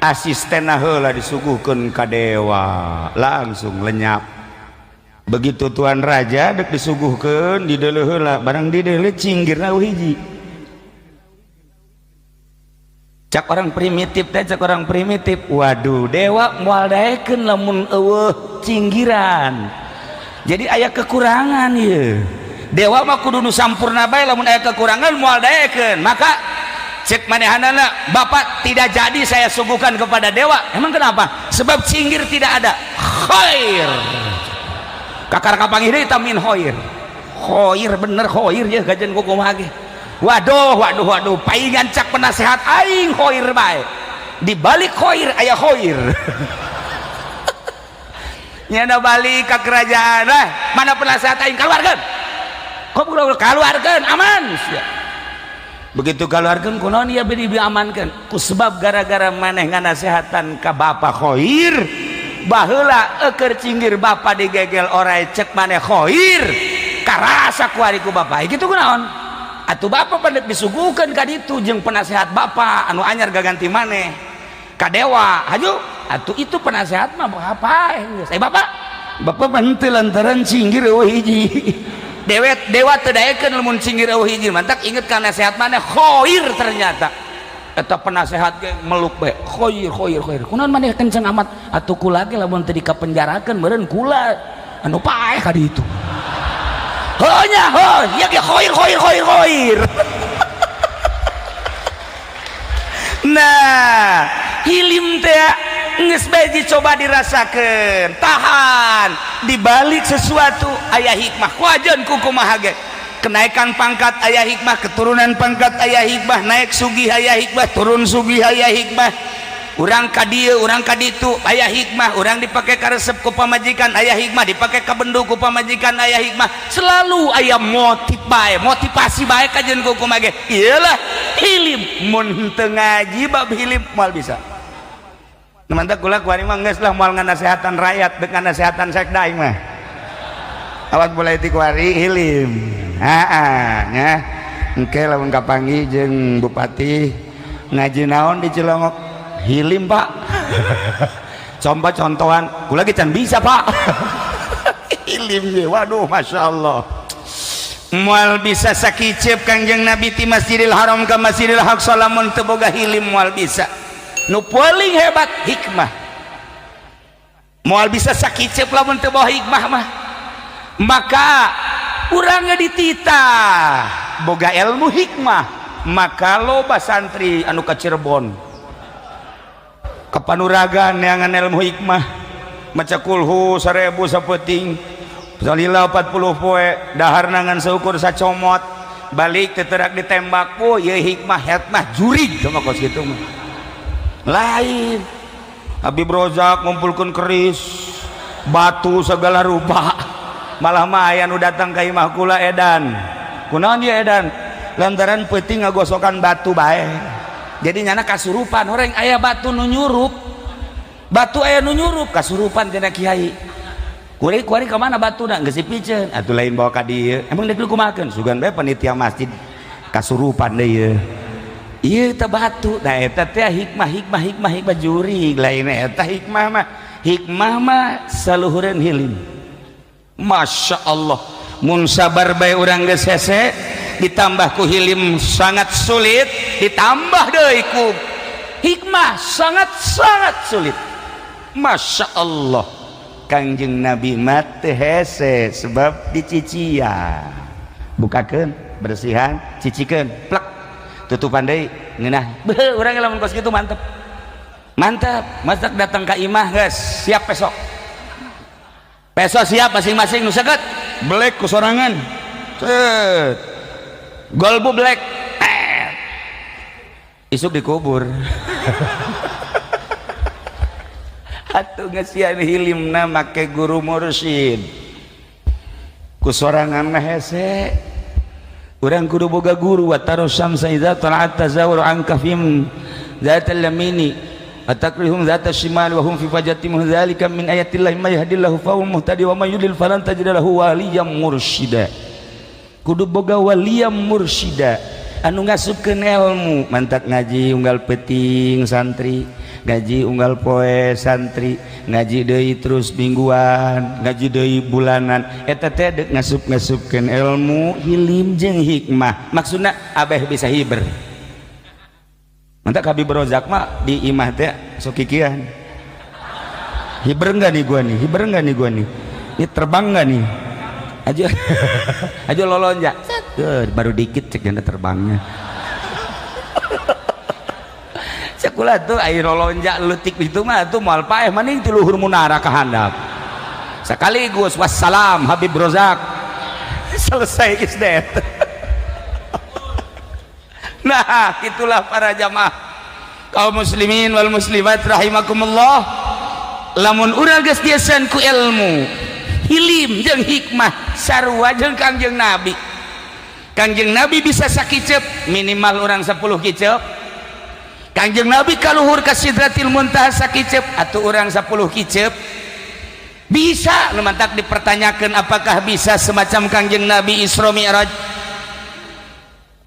asisten heula disuguhkeun ka dewa, langsung lenyap. Begitu tuan raja dek disuguhkeun dideuleu heula, barang dideuleu cinggirna hiji. Cak orang primitif teh, cak orang primitif, waduh dewa moal daekeun lamun eueuh cinggiran. Jadi aya kekurangan ieu. Dewa mah kudu nu sampurna bae, lamun aya kekurangan moal daekeun. Maka cek manehanana, bapak tidak jadi saya suguhkan kepada dewa. Emang kenapa? Sebab cinggir tidak ada. Khair. Kakar kapanggih deui tamin khair. Khair bener khair ya kajian ku kumaha ge. Waduh, waduh, waduh, paingan cak penasehat aing khair bae. Di balik khair aya khair. Nyana balik ke kerajaan lah, mana penasehat aing keluarkeun. Kok keluarkeun aman sia. Begitu keluarkeun kunaon ieu beri diamankeun? Ku sebab gara-gara maneh nganasehatan ka bapa khair, baheula eukeur cinggir bapa digegel orai cek maneh khair, karasa ku ari ku bapa. Kitu kunaon? Atuh bapa pandek disuguhkeun ka ditu jeung penasehat bapa anu anyar gaganti maneh ka dewa. Haju atuh itu penasehat mah apa geus. Bapak, bapak mah henteu lantaran cinggir eueuh hiji. Dewet dewa teu daekeun lamun cinggir eueuh hiji. Mantak inget ka nasehat maneh khair ternyata. Eta penasehat ge meluk bae. Khair khair khair. Kunaon maneh kenceng amat? Atuh kula ge lamun teu dikapenjarakeun meureun kula anu paeh ka ditu. Heuh nya heuh, ieu ge khair khair khair khair. Nah, hilim teh geus bae dicoba dirasakeun, tahan. Di balik sesuatu aya hikmah. Kuajeun ku kumaha ge. Kenaikan pangkat aya hikmah, keturunan pangkat aya hikmah, naik sugih aya hikmah, turun sugih aya hikmah. Urang ka dieu, urang ka ditu aya hikmah, urang dipake karesep ku pamajikan aya hikmah, dipake ka bendu ku pamajikan aya hikmah. Selalu aya motif bae, motivasi bae kajeun ku kumaha ge. Iyalah hilim mun teu ngaji bab hilim moal bisa. Mantap kula kuari mah geus lah moal nganasehatan rakyat deuk nganasehatan sekda aing mah. Awat mulai ti kuari hilim. Heeh nya. Engke lamun kapanggih jeung bupati ngaji naon di Cilongok? Hilim Pak. Coba contohan, kula ge can bisa Pak. Hilim ge waduh Masya Allah. Moal bisa sakiceup Kangjeng Nabi ti Masjidil Haram ka Masjidil Aqsa lamun teu boga hilim moal bisa. Nu paling hebat hikmah. Moal bisa sakiceup lamun teu bawa hikmah mah. Maka urang dititah boga ilmu hikmah, maka loba santri anu ka Cirebon kepanuragan neangan ilmu hikmah, maca kulhu 1000 sapeting, salila 40 poe, dahar nangan seukur sacomot, balik teterak ditembak, oh ieu hikmah hikmah jurig sama kos kitu mah. Lain Habib Rozak ngumpulkeun keris, batu segala rupa, malah mah aya nu datang ka imah kula edan. Kunaon dia edan? Lantaran peuting ngagosokan batu bae. Jadi nyana kasurupan orang aya batu nu nyurup. Batu aya nu nyurup kasurupan cenah kiai. Kuari kuari ka mana batuna? Geus dipiceun. Atuh lain bawa ka dieu. Emang deuk kumahakeun? Sugan bae panitia masjid kasurupan deui ieu. Ieu teh batu. Nah eta teh hikmah hikmah hikmah hikmah jurig. Lain eta hikmah mah. Hikmah mah saluhureun hilim. Masya Allah. Mun sabar bae urang geus hese ditambah ku hilim sangat sulit, ditambah deui ku hikmah sangat-sangat sulit. Masya Allah. Kangjeng Nabi mah teu hese sebab dicician. Bukakeun, bersihan, cicikeun, plek. Tutupan deui ngeunah. Beuh, urang lamun kos kitu mantep. Mantap, masak datang ka imah geus, siap besok. Besok siap masing-masing nu seket, Black ku sorangan. Set. Golbu black. Isuk dikubur. Atuh ngesian hilimna make guru mursyid. Ku sorangan mah hese. Urang kudu boga guru. Wa taro syamsa idza tala'at tazawuru an kafim dzatal yamini atakrihum dzata shimal wa hum fi fajatin dzalika min ayatillahi may yahdillahu fa huwal muhtadi wa may yudlil falan tajid lahu waliyyan mursyida. Kudu boga waliyyan mursyida anu ngasupkeun ilmu. Mantak ngaji unggal peuting santri, ngaji unggal poe santri, ngaji deui terus mingguan, ngaji deui bulanan, eta teh deuk ngasup-ngasupkeun ilmu hilim jeung hikmah. Maksudna abeh bisa hiber. Mantak Habib Rozak mah di imah teh sok kikian, hiber enggak nih gua nih, hiber enggak nih gua nih, ini terbang enggak nih, aja aja lolonjak, baru dikit cek janda terbangnya. Sekolah tuh air lolonjak letik itu mah tuh moal paeh maning ti luhur munara ka handap. Sekaligus wassalam Habib Rozak, selesai isdet. Nah, itulah para jamaah kaum muslimin wal muslimat rahimakumullah. Lamun urang geus dieuseun ku ilmu hilim jeung hikmah sarua jeung Kangjeng Nabi. Kangjeng Nabi bisa sakiceup minimal urang 10 kiceup. Kangjeng Nabi kaluhur ka Sidratil Muntaha sakiceup atuh urang 10 kiceup. Bisa nu mantak dipertanyakan apakah bisa semacam Kangjeng Nabi Isra Mi'raj?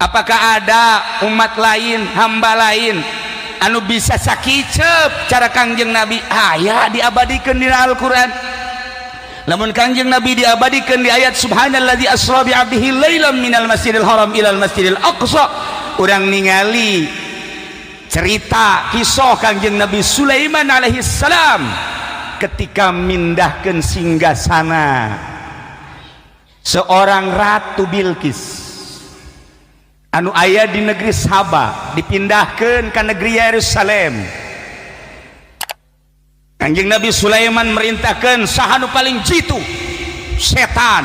Apakah ada umat lain, hamba lain anu bisa sakiceup cara Kangjeng Nabi? Aya diabadikeun dina Al-Qur'an. Lamun Kangjeng Nabi diabadikeun di ayat subhanalladzi asra bi 'abdihi lailan minal masjidil haram ilal masjidil aqsa, urang ningali cerita kisah Kangjeng Nabi Sulaiman alaihi salam ketika mindahkeun singgasana seorang ratu Bilqis anu aya di negeri Saba dipindahkan ke negeri Yerusalem. Kanjeng Nabi Sulaiman merintahkan saha nu paling jitu, setan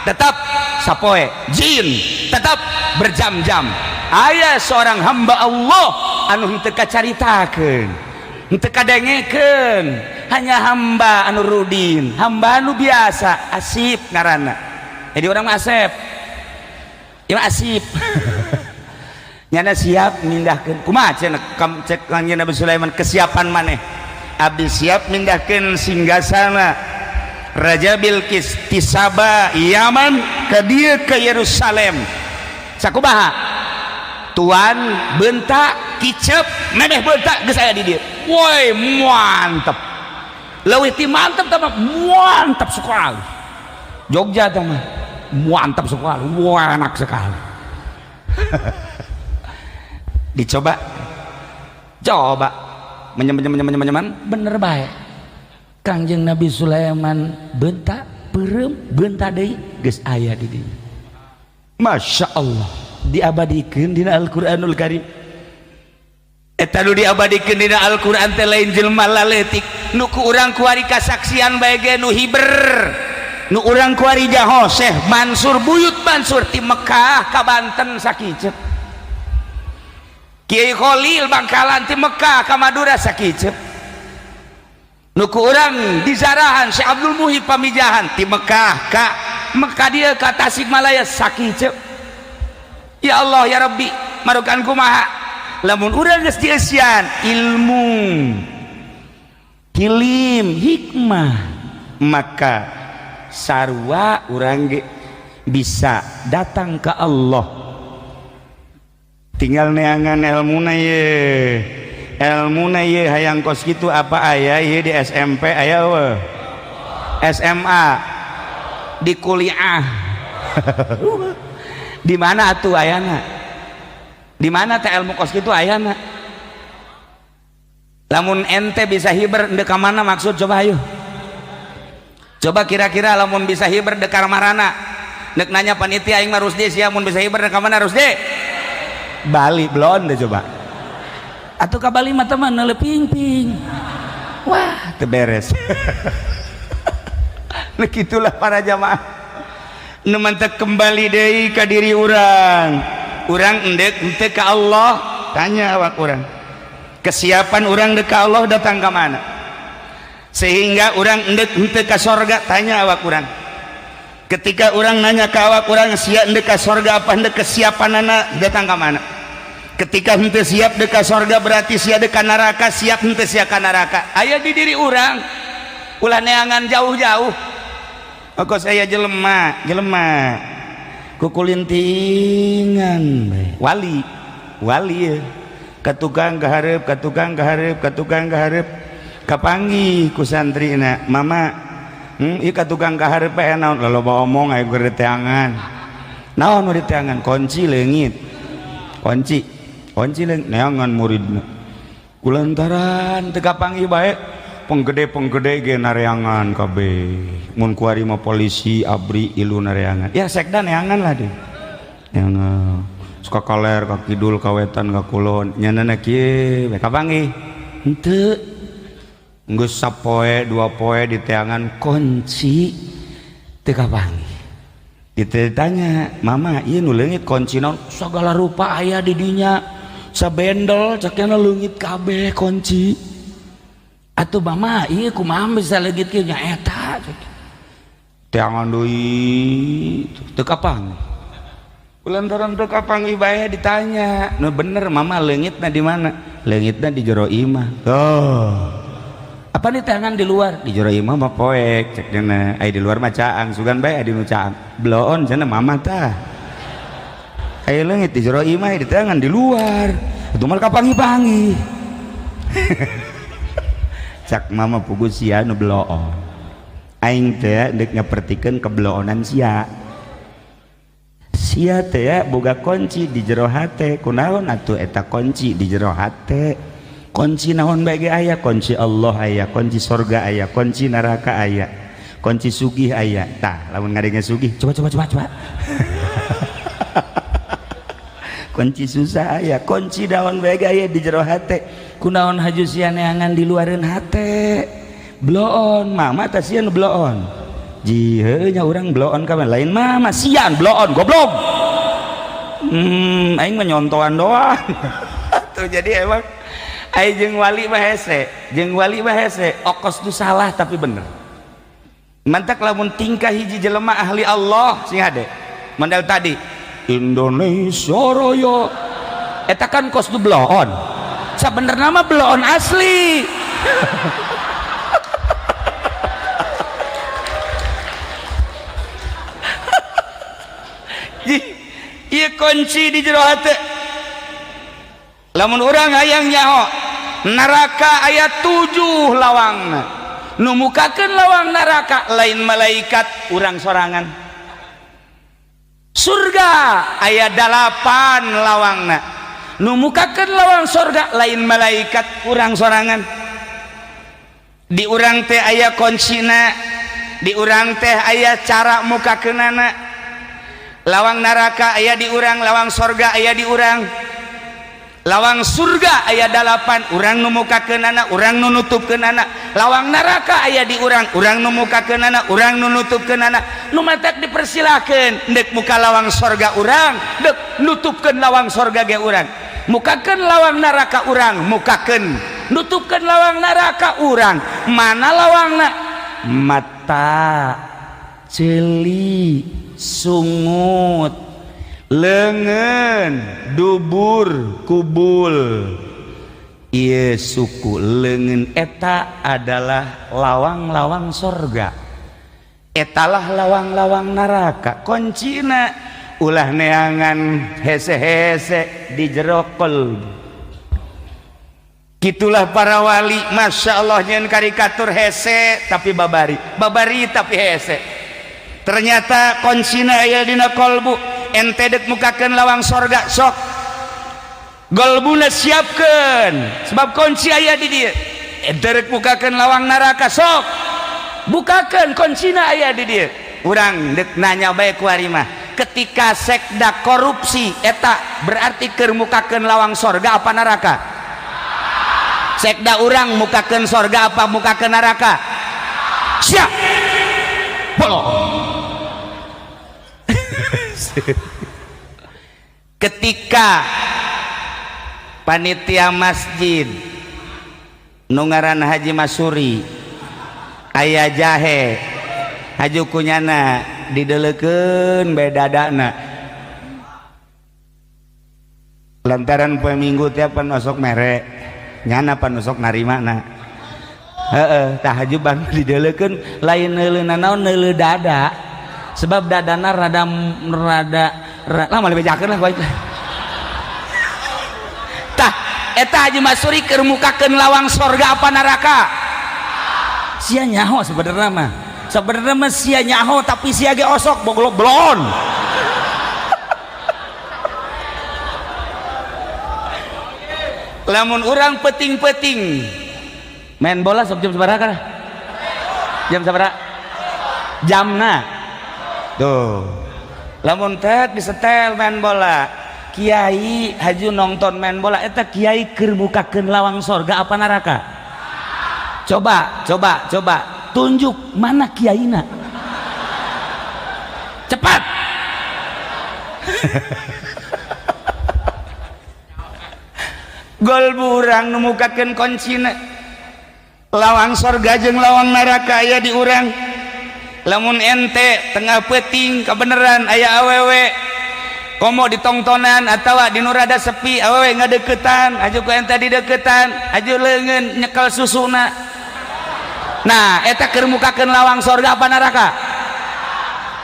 tetap sapoe, jin tetap berjam-jam. Aya seorang hamba Allah anu henteu kacaritakeun, henteu kadengekeun, hanya hamba anu rudin, hamba anu biasa, Asip ngaranna. Jadi orang mah Asep, ieu mah Asip. Nyana siap mindahkeun. Kumaha cenah cek Kanjeng Nabi Sulaiman kesiapan maneh? Abdi siap mindahkeun singgasana Raja Bilqis ti Saba Yaman ka dieu ke Yerusalem. Sakumaha? Tuan bentak kicep memeh bentak geus aya di dieu. Woi, mantep. Leuwih ti mantep tah mah mantap sekali. Jogja tah mah mantap sekali, wah enak sekali. Dicoba, coba menyem menyem menyem menyem bener baik. Kangjeng Nabi Sulaiman bentak peureum bentak deui geus aya di dieu. Masya Allah, diabadikeun dina Al-Qur'anul Karim. Eta nu diabadikeun dina Al-Qur'an teh lain jelema laletik nu ku urang kuari kasaksian bae ge nu hiber. Nu urang kuari jaho Syekh Mansur Buyut Mansur ti Mekah ka Banten sakiceup. Kiai Khalil Bangkalan ti Mekah ka Madura sakiceup. Nu ku urang dizarahan Syekh Abdul Muhib Pamijahan ti Mekah ka Mekah dieu ka Tasikmalaya sakiceup. Ya Allah ya Rabbi, marukan kumaha lamun urang geus dieusian ilmu hilim hikmah, maka sarua urang ge bisa datang ke Allah. Tinggal neangan ilmuna ye, ilmuna ye hayang kos kitu apa aya ye di SMP aya eueuh, SMA, di kuliah. Di mana atuh ayana? Di mana teh ilmu kos kitu ayana? Lamun ente bisa hiber ndek ka mana maksud coba ayo. Coba kira-kira lamun bisa hiber dek marana. Nek nanya panitia aing mah Rusdi sia mun bisa hiber dek ka mana Rusdi? Bali belon deh coba. Atuh ka Bali mah teman ping-ping. Wah, teu beres. Nah gitulah para jamaah. Nu mantak kembali deui ka diri urang. Urang endek henteu ka Allah, Tanya awak urang, kesiapan urang dek ka Allah datang ke mana sehingga urang endek henteu ka sorga? Tanya awak urang. Ketika urang nanya ke awak urang, sia endek ka sorga apa endek, kesiapanana datang ke mana? Ketika henteu siap dek ka sorga, berarti sia dek ka neraka. Siap henteu sia ka neraka? Aya di diri urang, ulah neangan jauh-jauh. Kok saya jelema jelema kukulintingan bae. Wali wali ya ka tukang kahareup, ka tukang kahareup, ka tukang kahareup, kapanggih ku santrina, "Mama, ieu ka tukang kahareup bae naon?" Loba omong aya keur diteangan. Naon nu diteangan? Kunci leungit, kunci, kunci leungit. Neangan muridna kulantaran teu kapanggih bae. Penggede-penggede ge nareangan kabeh. Mun kuari mah polisi, ABRI, ilu nareangan ya, sekda neangan lah deh, neangan suka kaler ka kidul, ka wetan, ka kulon, nyanana kieu we kapanggih henteu. Geus sapoe dua poe diteangan kunci teu kapanggih. Ditanya, "Mama, ieu nu leungit kunci naon?" "Sagala rupa aya di dinya, sabendel," cekna, "leungit kabeh kunci." "Atuh Mama, ieu kumaha bisa leungit kieu?" "Nya eta teangan deui teu kapanggih." Kulantaran teu kapanggih bae ditanya, "Nu bener, Mama, leungitna di mana?" "Leungitna di jero imah." "Oh, apa di tangan di luar?" "Di jero imah mah poek," cek dina, "ai di luar mah caang, sugan bae di nu caang." "Bloon," cenah mama tah, "aya leungit di jero imah, di tangan di luar itu mah kapanggih-panggih." Cak mama, "Puguh sia nu bloon, aing teh deuk nyapertikeun kebloonan sia. Sia teh boga kunci di jero hate. Kunaon atuh eta kunci di jero hate? Kunci naon bae ge aya, kunci Allah aya, kunci sorga aya, kunci neraka aya, kunci sugih aya. Tah, lamun ngadenge sugih, coba coba coba coba. Kunci susah aya, kunci daun bae ge aya di jero hate. Kunaon haju sia neangan di luareun hate? Bloon mama tah, sia nu bloon." "Ji, heuh nya, urang bloon kabeh." "Lain mama, sian bloon, goblok. Aing mah nyontohan doang." Tuh, jadi emang ai jeung wali mah hese, jeung wali mah hese, okos tu salah tapi bener. Mantak lamun tingkah hiji jelema ahli Allah sing hade. Mandal tadi Indonesia Raya eta kan kos du bloon. Sabenerna mah bloon asli. Ieu kunci di jero hate. Lamun urang hayang nyaho, neraka aya 7 lawangna. Nu mukakeun lawang neraka lain malaikat, urang sorangan. Surga aya 8 lawangna. Nu mukakeun lawang surga lain malaikat, urang sorangan. Di urang teh aya kuncina, di urang teh aya cara mukakeunana. Lawang neraka aya di urang, lawang sorga aya di urang. Lawang surga aya 8, urang nu mukakeunana, urang nu nutupkeunana. Lawang neraka aya di urang, urang nu mukakeunana, urang nu nutupkeunana. Nu matak dipersilakeun deuk muka lawang sorga urang, deuk nutupkeun lawang sorga ge urang. Mukakeun lawang neraka urang, mukakeun, nutupkeun lawang neraka urang. Mana lawangna? Mata, ceuli, sungut, leungeun, dubur, kubul. Ieu suku leungeun eta adalah lawang-lawang sorga, etalah lawang-lawang neraka. Kuncina ulah neangan hese-hese di jero qalbu. Gitulah para wali, masya Allah, nyeun karikatur hese tapi babari, babari tapi hese. Ternyata kuncina aya dina qalbu. Ente dek mukakeun lawang sorga, sok golbuna siapkeun sebab kunci aya di dieu. Ente rek mukakeun lawang neraka, sok bukakeun, kuncina aya di dieu. Urang dek nanya bae ku ari mah, ketika sekda korupsi eta berarti keur mukakeun lawang sorga apa neraka? Sekda urang mukakeun sorga apa mukakeun neraka? Siap bolong. Ketika Panitia masjid nu ngaran Haji Masuri aya jahe haju kunyana dideleukeun bae dadana lantaran poe Minggu tiap pan osok mere nyana pan osok narimana heeh tah haju ban dideleukeun lain neuleuna naon neuleu dada sebab dadana rada rada lah moal dibejakeun lah baik lah. Tah eta Haji Masuri keur mukakeun lawang sorga apa neraka? Sia nyaho sebenarnya mah. Sebenarnya mah sia nyaho tapi sia ge osok boglok blon. Lamun urang peting-peting main bola sok jam sabaraha kana? Jam sabaraha? Jamna. Tuh. Lamun tet disetel main bola. Kiai haju nonton main bola eta kiai keur mukakeun lawang sorga apa neraka? Coba, coba, coba tunjuk mana kiaina. Cepat. Gol urang nu mukakeun kuncina. Lawang sorga jeung lawang neraka aya di urang. Lamun ente tengah peuting kabeneran aya awewe komo ditongtonan atawa di nu rada sepi awewe ngadeukeutan aju ku ente dideukeutan aju leungeun nyekel susuna. Nah eta keur mukakeun lawang sorga apa neraka?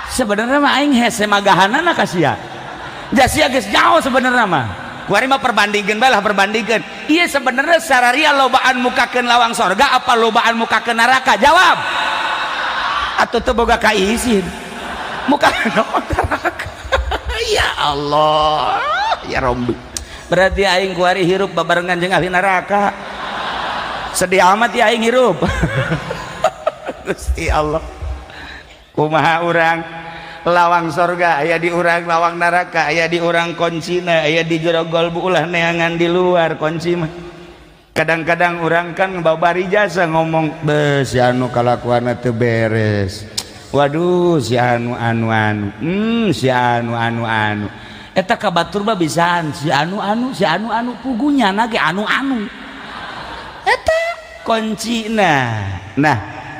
Sebenarnya mah aing hese magahanana ka sia. Ja sia geus jauh sebenarnya mah. Kuari mah perbandingkeun bae lah perbandingkeun. Ieu sebenarnya sararia lobaan mukakeun lawang sorga apa lobaan mukakeun neraka? Jawab. Atuh teu boga kaisin. Mukakeun neraka. Ya Allah, ya Rabbi. Berarti aing kuari hirup babarengan jeung ahli neraka. Sedih amat ya aing hirup. Gusti Allah. Kumaha urang? Lawang sorga aya di urang, lawang neraka aya di urang, kuncina aya di jero golbu, ulah neangan di luar kunci mah. Kadang-kadang urang kan babari jasa ngomong, "Beuh, si anu kalakuanna teu beres." Waduh, si anu anu anu. Si anu anu anu. Eta ka batur mah bisaan si anu anu, si anu anu pugunya na ge anu anu. Eta kuncina. Nah,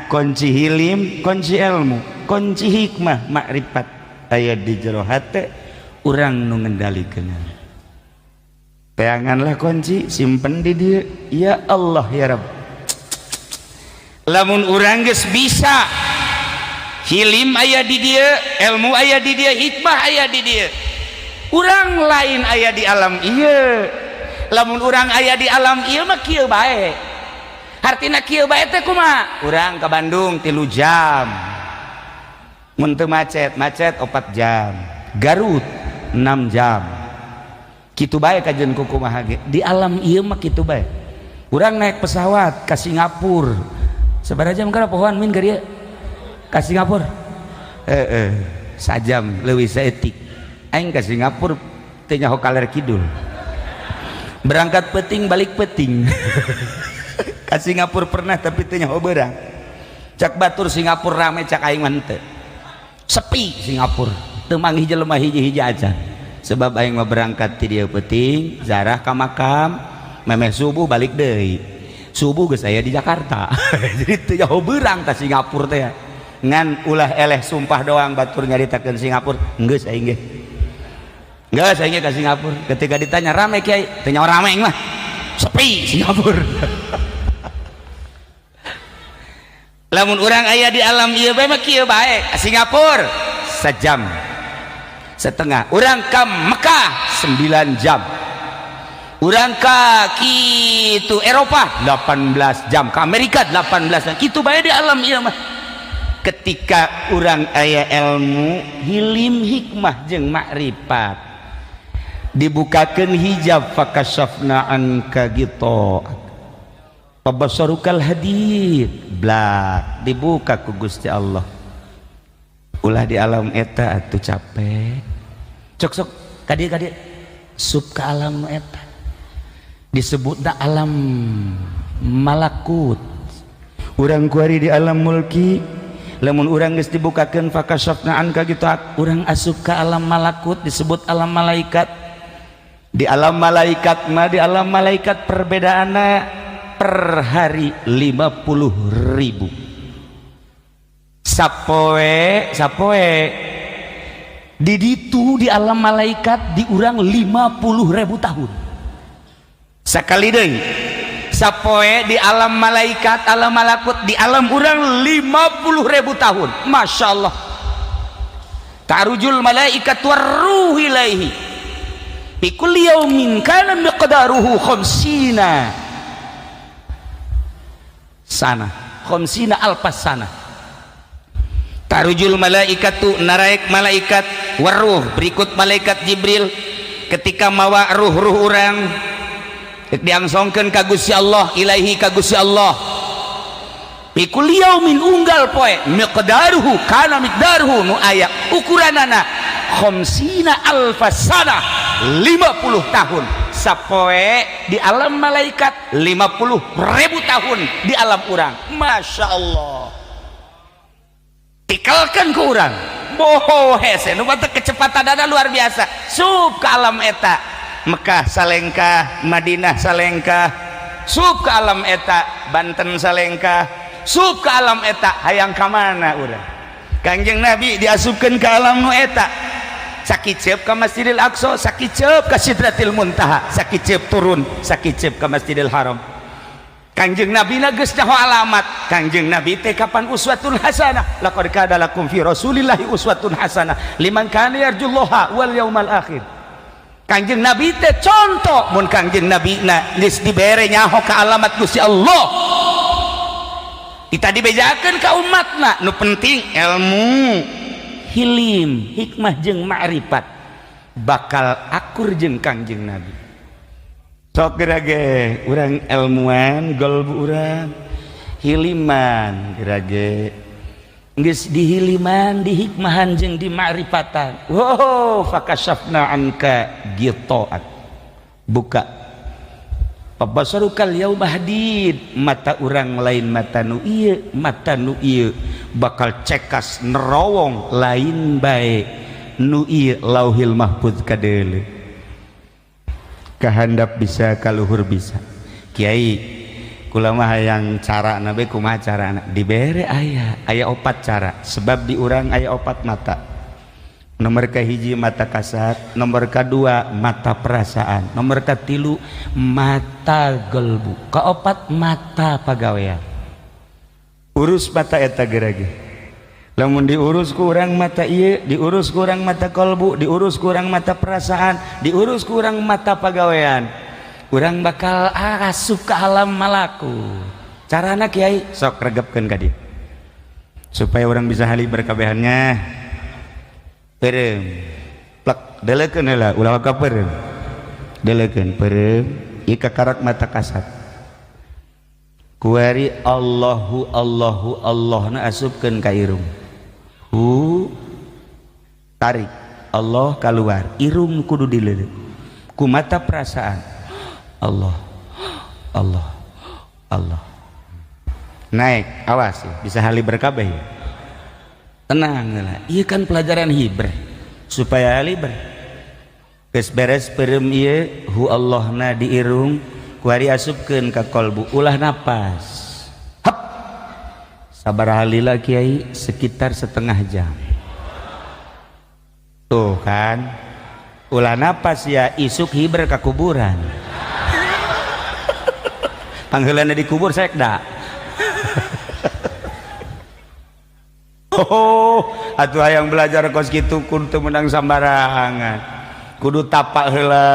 kunci hilim, kunci ilmu, kunci hikmah makrifat aya di jero hate urang nu ngendalikeun. Peanganlah kunci, simpen di dieu. Ya Allah ya Rabb. Lamun urang geus bisa hilim aya di dieu, ilmu aya di dieu, hikmah aya di dieu. Urang lain aya di alam ieu. Lamun urang aya di alam ieu mah kieu bae. Hartina kieu bae teh kumaha? Urang ka Bandung 3 jam. Mun teu macet, macet 4 jam. Garut 6 jam. Kitu bae kajeun ku kumaha ge. Di alam ieu mah kitu bae. Urang naik pesawat ka Singapura. Sabaraha jam kana pohoan min ka dieu? Ka Singapura. Heeh, sajam leuwih saeutik. Aing ka Singapura teu nyaho kaler kidul. Berangkat peuting balik peuting. Ka Singapura pernah tapi teu nyaho beurang. Cak batur Singapura rame, cak aing mah henteu. Sepi Singapura, teu manggih jelema hiji-hiji aja. Sebab aing mah berangkat ti dieu peuting, zarah ka makam, memeh subuh balik deui. Subuh geus aya di Jakarta. Jadi teu nyaho beurang ka Singapura teh. Ngan ulah eleh sumpah doang batur nyaritakeun Singapura, geus aing ge. Geus aing ge ka Singapura. Ketika ditanya rame kiai, teu nyaho rame aing mah. Sepi Singapura. Lamun urang aya di alam ieu bae mah kieu bae. Singapura sejam setengah. Urang ka Mekah 9 jam. Urang ka kitu Eropa 18 jam, ka Amerika 18 jam. Kitu bae di alam ieu mah. Ketika urang aya ilmu, hilim, hikmah jeung makrifat, dibukakeun hijab fakashafna anka ghita'ak fabasarukal hadid, blak dibuka ku Gusti Allah. Ulah di alam eta atuh capek. Cok sok ka dieu ka dieu sup ka alam eta disebutna alam malakut. Urang kuari di alam mulki. Lamun urang geus dibukakeun fakashafna anka ghita'ak, urang asup ka alam malakut disebut alam malaikat. Di alam malaikat mah, di alam malaikat perbedaanna per hari 50.000 sapoe. Sapoe di ditu, di alam malaikat, di urang 50.000 tahun. Sekali deui, sapoe di alam malaikat, alam malakut, di alam urang 50.000 tahun. Masya Allah. Ta'rujul malaikat warruh ilaihi fi kulli yaumin kana miqdaruhu khamsina sana, khamsina alfas sana. Ta'rujul malaikatu, naraek malaikat, waruh, berikut malaikat Jibril ketika mawa ruh-ruh urang diangsongkeun ka Gusti Allah, ilaihi, ka Gusti Allah, fi kulli yaumin, unggal poe, miqdaruhu, kana miqdaruhu, nu aya ukuranana, khamsina alfas sana, 50 tahun sapoe di alam malaikat, 50.000 tahun di alam urang. Masya Allah, tikalkan ke urang boho hese nu batak kecepatan dada luar biasa. Sup ke alam eta, Mekah salengkah, Madinah salengkah, sup ke alam eta, Banten salengkah, sup ke alam eta. Hayang ka mana urang? Kangjeng Nabi diasupkeun ke alam nu eta, sakiceup ka Masjidil Aqsa, sakiceup ka Sidratil Muntaha, sakiceup turun, sakiceup ka Masjidil Haram. Kangjeng Nabi na geus nyaho alamat. Kangjeng Nabi teh kapan uswatun hasanah. Laqad kana lakum fi Rasulillahi uswatun hasanah liman kana yarjullaha wal yaumal akhir. Kangjeng Nabi teh contoh. Mun Kangjeng Nabi na geus dibere nyaho ka alamat Gusti Allah, kita dibejakeun ka umatna. Nu penting ilmu, hilim, hikmah jeung ma'rifat, bakal akur jeung Kangjeng Nabi. Sok gerage urang ilmuan golbu urang, hiliman gerage, geus dihiliman, dihikmahan jeung dimakrifatan. Wow, fakasyafna anka ghita'ak, buka. Fabasarukal yauma hadid, mata urang lain mata nu ieu, mata nu ieu bakal cekas nerowong lain bae nu ieu Lauhil Mahfuz kadeuleu, kahandap bisa, kaluhur bisa. Kiai, kula mah hayang cara nabe, kumaha carana? Dibere aya aya opat cara, sebab di urang aya opat mata. Nomor kahiji mata kasat, nomor kedua mata perasaan, nomor katilu mata gelbu, keopat mata pagawean. Urus mata eta gerage. Lamun diurus ku urang mata ieu, diurus ku urang mata kolbu, diurus ku urang mata perasaan, diurus ku urang mata pagawean, urang bakal asup ke alam malaku. Carana, Kiai? Sok regepkeun ka dieu supaya orang bisa hali berkabehannya. Peureum plek, delekeun heula, ulah ka peureum, delekeun peureum ieu kakarak mata kasat. Kuari Allahu, Allahu, Allah na asupkeun ka irung. Hu, tarik Allah keluar, irung kudu dileuleut ku mata perasaan. Allah, Allah, Allah, naik. Awas ya, bisa hali berkabeh ya. Tenang lah, iya kan pelajaran hiber supaya haliber. Geus beres peureum ieu, hu Allahna di irung, kuari asupkeun ka kolbu, ulah napas. Hap, sabar halila, Kiai? Sekitar setengah jam. Tuh kan, ulah napas ya, isuk hiber ka kuburan. Pangheulana dikubur sekda. Oh, atuh hayang belajar kos kitu kudu teu meunang sambarangan, kudu tapak heula,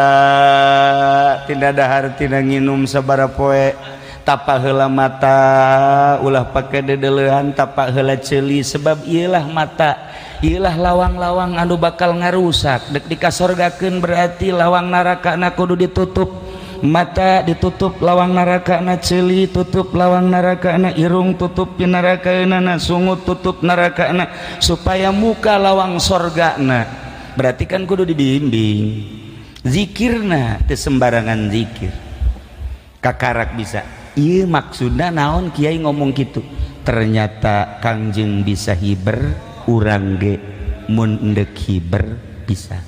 tina dahar tina nginum sabaraha poe. Tapak heula mata, ulah pake dedeleuhan. Tapak heula ceuli, sebab ieulah mata, ieulah lawang-lawang anu bakal ngarusak. Dek dikasorgakeun berarti lawang neraka na kudu ditutup. Mata ditutup lawang neraka na, ceuli tutup lawang neraka na, irung tutup neraka na, sungut tutup neraka na, supaya muka lawang sorga na. Berarti kan kudu dibimbing zikirna, teu sembarangan zikir kakarak bisa. Iya, maksudna naon Kiai ngomong gitu? Ternyata Kangjeng bisa hiber, urang ge mun endek hiber bisa.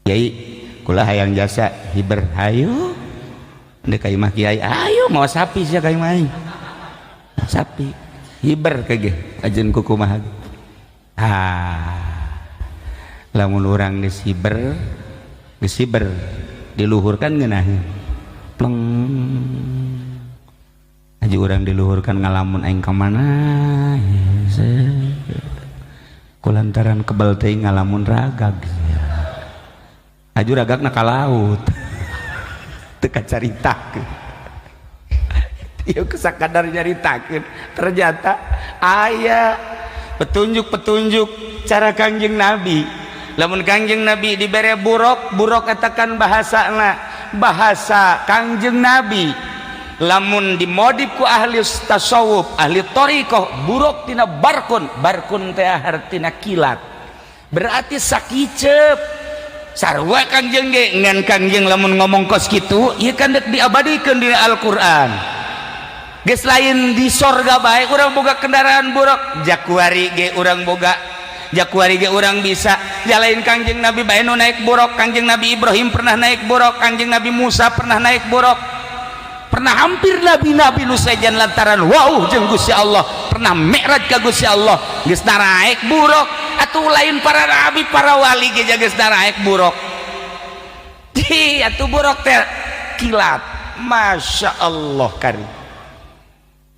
Kiai, Kula hayang jasa hiber, hayu. Ndek ka imah kiai, ayo mau sapi sia ka imah aing. Sapi hiber kege ajeun ku kumaha. Ah, lamun urang geus hiber, geus hiber diluhurkan ngeunaheun pleng. Haji urang diluhurkan ngalamun, aing ka mana? Kulantaran kebel teh ngalamun ragag. Aju ragagna ka laut, teu kacaritakeun. Ieu sakadar nyaritakeun, ternyata aya petunjuk-petunjuk cara Kangjeng Nabi. Lamun Kangjeng Nabi dibere buruk, buruk eta kan bahasana bahasa Kangjeng Nabi. Lamun dimodif ku ahli tasawuf, ahli thariqah, buruk tina barkun. Barkun teh hartina kilat, berarti sakicep sarua Kangjeng ge. Ngan Kangjeng lamun ngomong kos kitu, ieu kan dek diabadikeun di Al-Qur'an. Geus lain di sorga bae urang boga kendaraan buruk, jakuari ge urang boga, jakuari ge urang bisa. Jalain Kangjeng Nabi bae nu naik buruk, Kangjeng Nabi Ibrahim pernah naik buruk, Kangjeng Nabi Musa pernah naik buruk, pernah hampir nabi-nabi nu sejen lantaran wow jeung Gusti Allah pernah mi'raj ka Gusti Allah geus naraek buruk. Atuh lain para nabi, para wali ge geus naraek buruk. Di atuh buruk teh kilat, Masya Allah kari.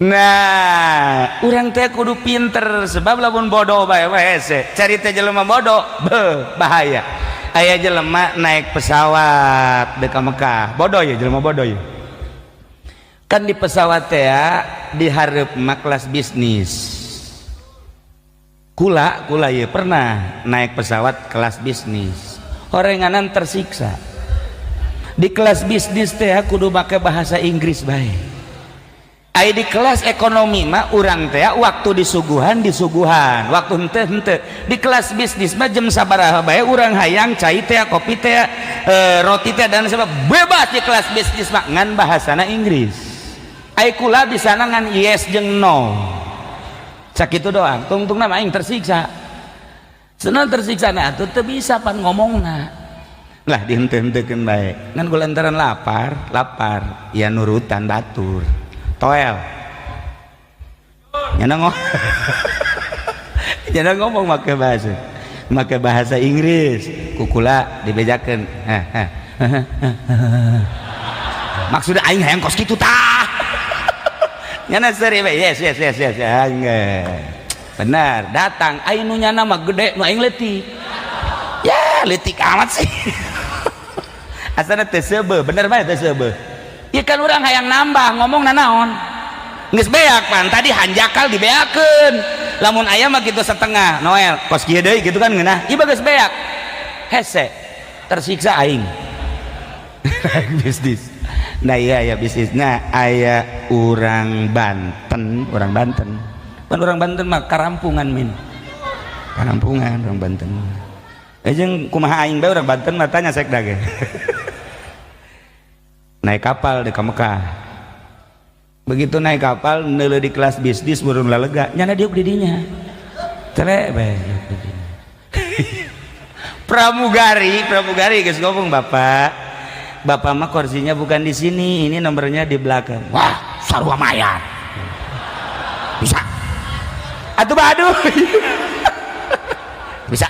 Nah, urang teh kudu pinter, sebab lamun bodoh bae mah hese. Cari teh jelema bodoh, be, bahaya. Aya jelema naik pesawat dek ka Mekah, bodoh ya, jelema bodoh ya. Kan di pesawat teh ya, di hareup mah kelas bisnis. Kula kula ya pernah naik pesawat kelas bisnis. Horenganan tersiksa. Di kelas bisnis teh kudu make bahasa Inggris bae. Ai di kelas ekonomi mah urang teh waktu disuguhan disuguhan, waktu henteu henteu. Di kelas bisnis mah jam sabaraha bae urang hayang cai teh, kopi teh, roti teh, dan sebab bebas di kelas bisnis mah, ngan bahasana Inggris. Ai kula bisa ngan yes jeung no, sakitu doang. Tungtungna mah aing tersiksa, senang tersiksa. Nah, atuh teu bisa pan ngomongna lah, dihenteu-henteukeun bae. Ngan kulantaran lapar lapar ya nurutan batur. Toel nyana ngomong, nyana ngomong make bahasa Inggris, kukula dibejakeun. Maksudnya aing hayang kos kitu tah. Nyana seri we, yes yes yes yes, aing benar datang. Aing nu nyana mah gede, nu aing leutik ya, leutik amat sih. Asana teu seubeuh, bener bae teu seubeuh. Ya kan urang hayang nambah ngomong nanaon, geus beak pan tadi hanjakal dibeakeun. Lamun aya mah kitu setengah Noel kos kieu deui gitu kan ngeunah. Ieu geus beak, hese, tersiksa aing bisnis. Nah, iya ya, bisnis. Nah, aya urang Banten, urang Banten pan, urang Banten mah karampungan, min karampungan urang Banten. Eh, jeung kumaha aing bae urang Banten mah, tanya sekda ge. Naik kapal di Mekah, begitu naik kapal neuleuh di kelas bisnis burung lalega, nyana diuk di dinya cele bae. Pramugari, pramugari geus ngomong, "Bapak, bapak mah kursinya bukan di sini, ini nomornya di belakang." "Wah, sarua mayar." "Bisa atuh." "Aduh, bisa."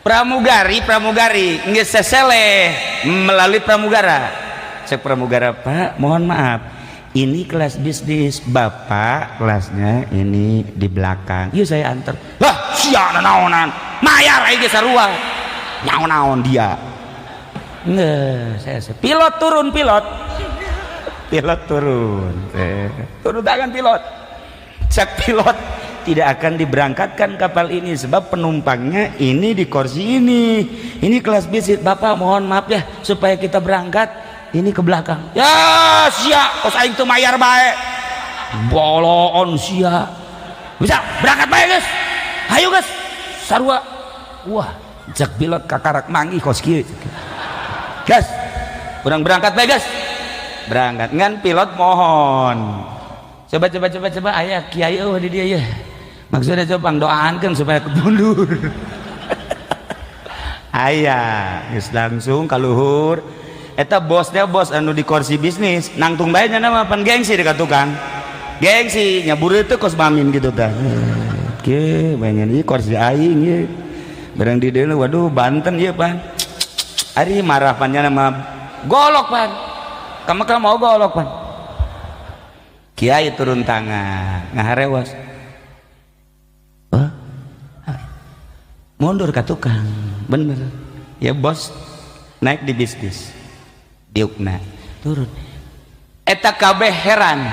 Pramugari, pramugari geus seseleh melalui pramugara. Cek pramugara, "Pak, mohon maaf, ini kelas bisnis, bapak kelasnya ini di belakang, yuk saya antar." "Lah, sia naonan, mayar aing ge sarua." Naon-naon dia. Nggak, saya pilot turun, pilot, pilot turun, turun tangan pilot. Cek pilot, "Tidak akan diberangkatkan kapal ini sebab penumpangnya ini di kursi ini kelas bisnis. Bapak mohon maaf ya, supaya kita berangkat ini ke belakang." "Ya sia, kos aing teu mayar bae, boloon sia. Bisa berangkat bae guys, ayo guys, sarua." "Wah," cek pilot, "kakarak manggih kos kieu. Gas, urang berangkat bae, guys, berangkat." Ngan pilot mohon, "Coba, coba, coba, coba, aya kiai eueuh di dia ya, maksudnya coba doaankeun supaya mundur." Aya geus langsung ka luhur eta bosnya, bos anu di kursi bisnis nangtung bae nya mah pan gengsi dekat tukang, gengsi nyabur itu kos mamin gitu tah. Oke, bayangin ieu kursi aing ieu barang di dieu. Waduh, Banten ieu pan. Ari marah pan nya mah golok pan, kamu kan mau golok pan. Kiai turun tangan ngaharewas. Wah, mundur ke tukang. Bener ya, bos naik di bisnis diukna turun. Eta kabeh heran,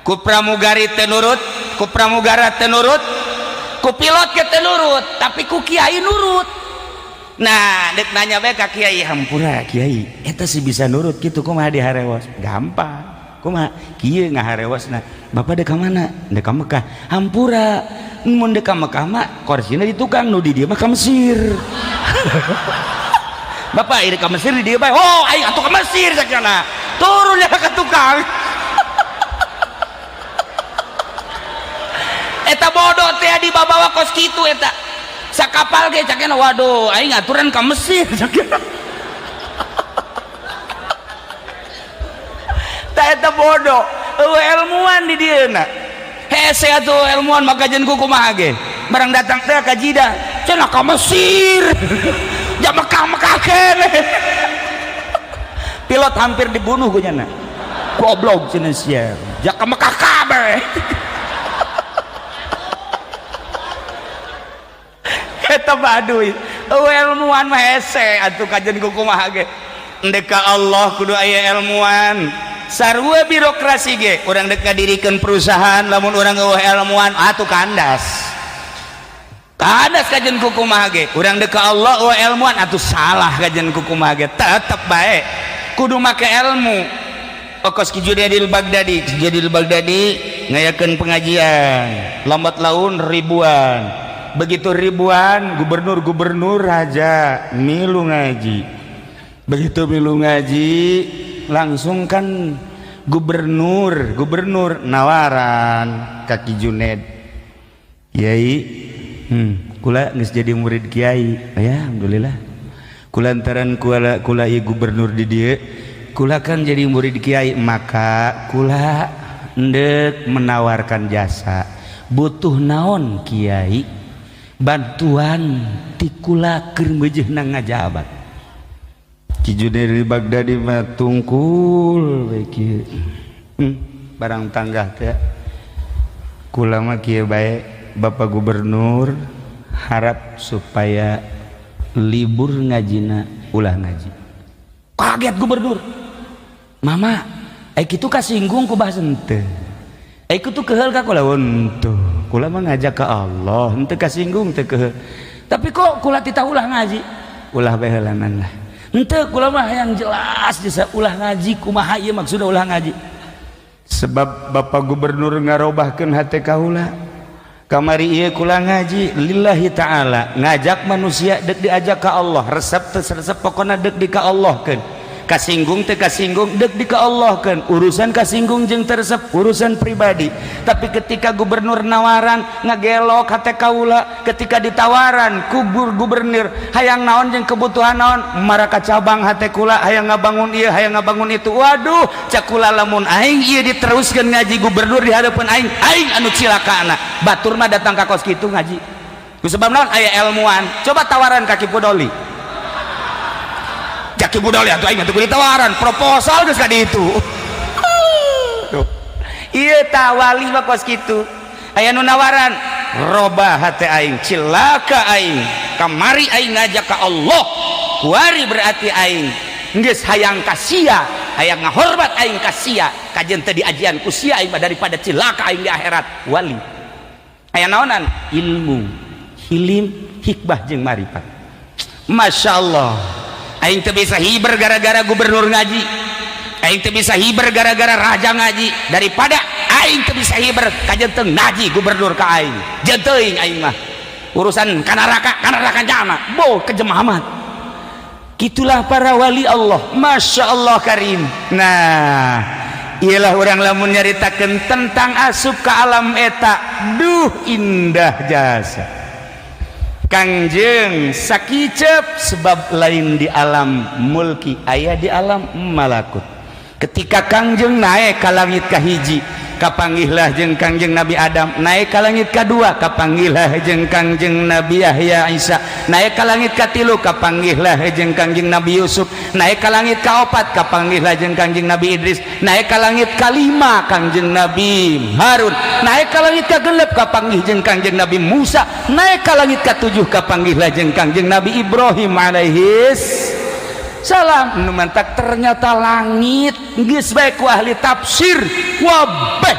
ku pramugari teu nurut, ku pramugara teu nurut, ku pilot ke teu nurut, tapi ku kiai nurut. Nah, dek nanya bae ka kiai, "Hampura kiai, eta sih bisa nurut gitu, kumaha diharewas?" "Gampang." "Kumaha?" "Kieu ngaharewasna. Bapak dek ka mana?" "Dek ka Mekah." "Hampura, mun dek ka Mekah mah korsina di tukang, nu di dieu mah ka Mesir. Bapak iri ka Mesir di dieu bae." "Oh, aing atuh ka Mesir sakjana." Turun ya ka tukang. Eta bodoh teh dibawa kos kitu eta. Sakapal ge cakena, "Waduh, aing aturan ka Mesir cakena." Tah eta bodoh, eueuh ilmuwan di dieuna. Hese atuh ilmuwan maka jeung kumaha ge. Barang datang teh ka Jidah, cenah ka Mesir. Ja Mekah-Mekah keneh. Pilot hampir dibunuh ku nyana. Goblok cenah sia. Ja ka Mekah kabeh. Eta baduy. Eueuh ilmuwan mah hese atuh kajen ku kumaha ge. Endek ka Allah kudu aya ilmuwan. Sarua birokrasi ge, urang dek ngadirikeun perusahaan lamun urang eueuh ilmuwan atuh kandas. Kandas kajen ku kumaha ge. Urang dek ka Allah eueuh ilmuwan atuh salah kajen ku kumaha ge. Tetep bae kudu make ilmu. Okos Ki Junaidil Baghdadi, Ki Junaidil Baghdadi ngayakeun pengajian, lambat laun ribuan. Begitu ribuan, gubernur-gubernur raja milu ngaji. Begitu milu ngaji, langsung kan gubernur gubernur nawaran ka Ki Junaid, "Kiai, kula geus jadi murid kiai." "Ya alhamdulillah." "Kulantaran kula kula ieu gubernur di dieu, kula kan jadi murid kiai, maka kula endek menawarkan jasa. Butuh naon kiai bantuan ti kula keur meujeuhna ngajabat?" Ki Junaid Baghdadi mah tungkul we kieu. Barang tanggah teh, "Kula mah kieu bae, Bapak Gubernur, harap supaya libur ngajina, ulah ngaji." Kaget gubernur. "Mama, eh kitu kasinggung ku bahasa henteu? Eh kitu keheul ka kula?" "Henteu, kula mah ngajak ka Allah, henteu kasinggung, teu keheul. Tapi kok kula titah ulah ngaji?" "Ulah bae heulanan lah." "Henteu, kula mah yang jelas jasa ulah ngaji." "Kumaha ieu maksudna ulah ngaji?" "Sebab Bapak Gubernur ngarobahkeun hate kaula. Kamari ieu kula ngaji lillahi ta'ala, ngajak manusia dek diajak ka Allah, resep teu resep pokona dek di ka Allah keun. Kasinggung teu kasinggung dek di ka Allah keun. Urusan kasinggung jeung teresep urusan pribadi. Tapi ketika gubernur nawaran, ngagelok hate kaula. Ketika ditawaran kubur gubernur hayang naon jeung kebutuhan naon, maraka cabang hate kula, hayang ngabangun ieu, hayang ngabangun itu. Waduh, cak kula, lamun aing ieu diteruskeun ngaji gubernur di hadapan aing, aing anu cilakana. Batur mah datang ka kos kitu ngaji. Ku sebab naon? Aya ilmuwan. Coba tawaran ka Ki Pudoli. Jaki Budoli atuh aing mah teu kudu tawaran, proposal geus ka ditu." Tuh. Ieu tah wali mah kos kitu. Aya nu nawaran, robah hate aing, cilaka aing. Kamari aing ngajak ka Allah, kuari berarti aing geus hayang ka sia, hayang ngahormat aing ka sia, kajen teu diajian ku sia aing mah daripada cilaka aing di akhirat. Wali. Aya naonan? Ilmu, hilim, hikmah jeung marifat. Masya Allah. Aing teu bisa hiber gara-gara gubernur ngaji, aing teu bisa hiber gara-gara raja ngaji. Daripada aing teu bisa hiber kajen teu ngaji gubernur ka aing, jeung teuing aing mah urusan ka neraka, ka neraka jana bo kejem amat. Gitulah para wali Allah, Masya Allah karim. Nah, ialah orang lamun nyaritakeun tentang asup ke alam eta, duh indah jasa. Kangjeng sakicep sebab lain di alam mulki, aya di alam malakut. Ketika Kangjeng naik ka langit kahiji, kapanggihlah jeung Kangjeng Nabi Adam. Naik ka langit kadua, kapanggihlah jeung Kangjeng Nabi Yahya Isa. Naik ka langit katilu, kapanggihlah jeung Kangjeng Nabi Yusuf. Naik ka langit kaopat, kapanggihlah jeung Kangjeng Nabi Idris. Naik ka langit kalima, Kangjeng Nabi Harun. Naik ka langit kagenep, kapanggih jeung Kangjeng Nabi Musa. Naik ka langit katujuh, kapanggihlah jeung Kangjeng Nabi Ibrahim alaihis salam. Nu mantak ternyata langit geus bae ku ahli tafsir wabeh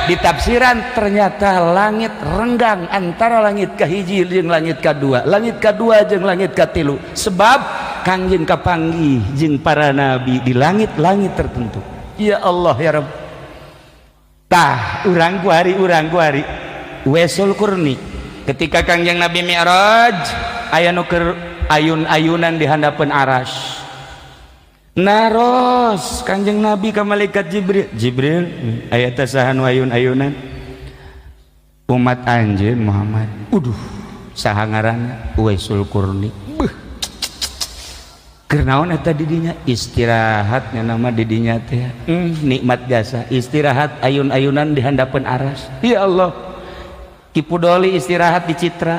ditafsiran, ternyata langit renggang antara langit kahiji jeung langit kadua, langit kadua jeung langit katilu, sebab Kangjeng kapanggih jeung para nabi di langit-langit tertentu. Ya Allah, ya Rabb. Tah, urang kuari Uwaisul Qurni, ketika Kangjeng Nabi Mi'raj, aya nu keur ayun-ayunan di handapeun aras. Naros Kanjeng Nabi ka malaikat Jibril, "Jibril, aya teh saha nu ayun-ayunan?" "Umat anjeun, Muhammad." "Uduh, saha ngaranna?" "Uwaisul Qurni." "Beuh, keur naon eta di dinya?" "Istirahat nama di dinya teh." Nikmat jasa istirahat ayun-ayunan di handapeun aras. Ya Allah. Ki Pudoli istirahat di Citra,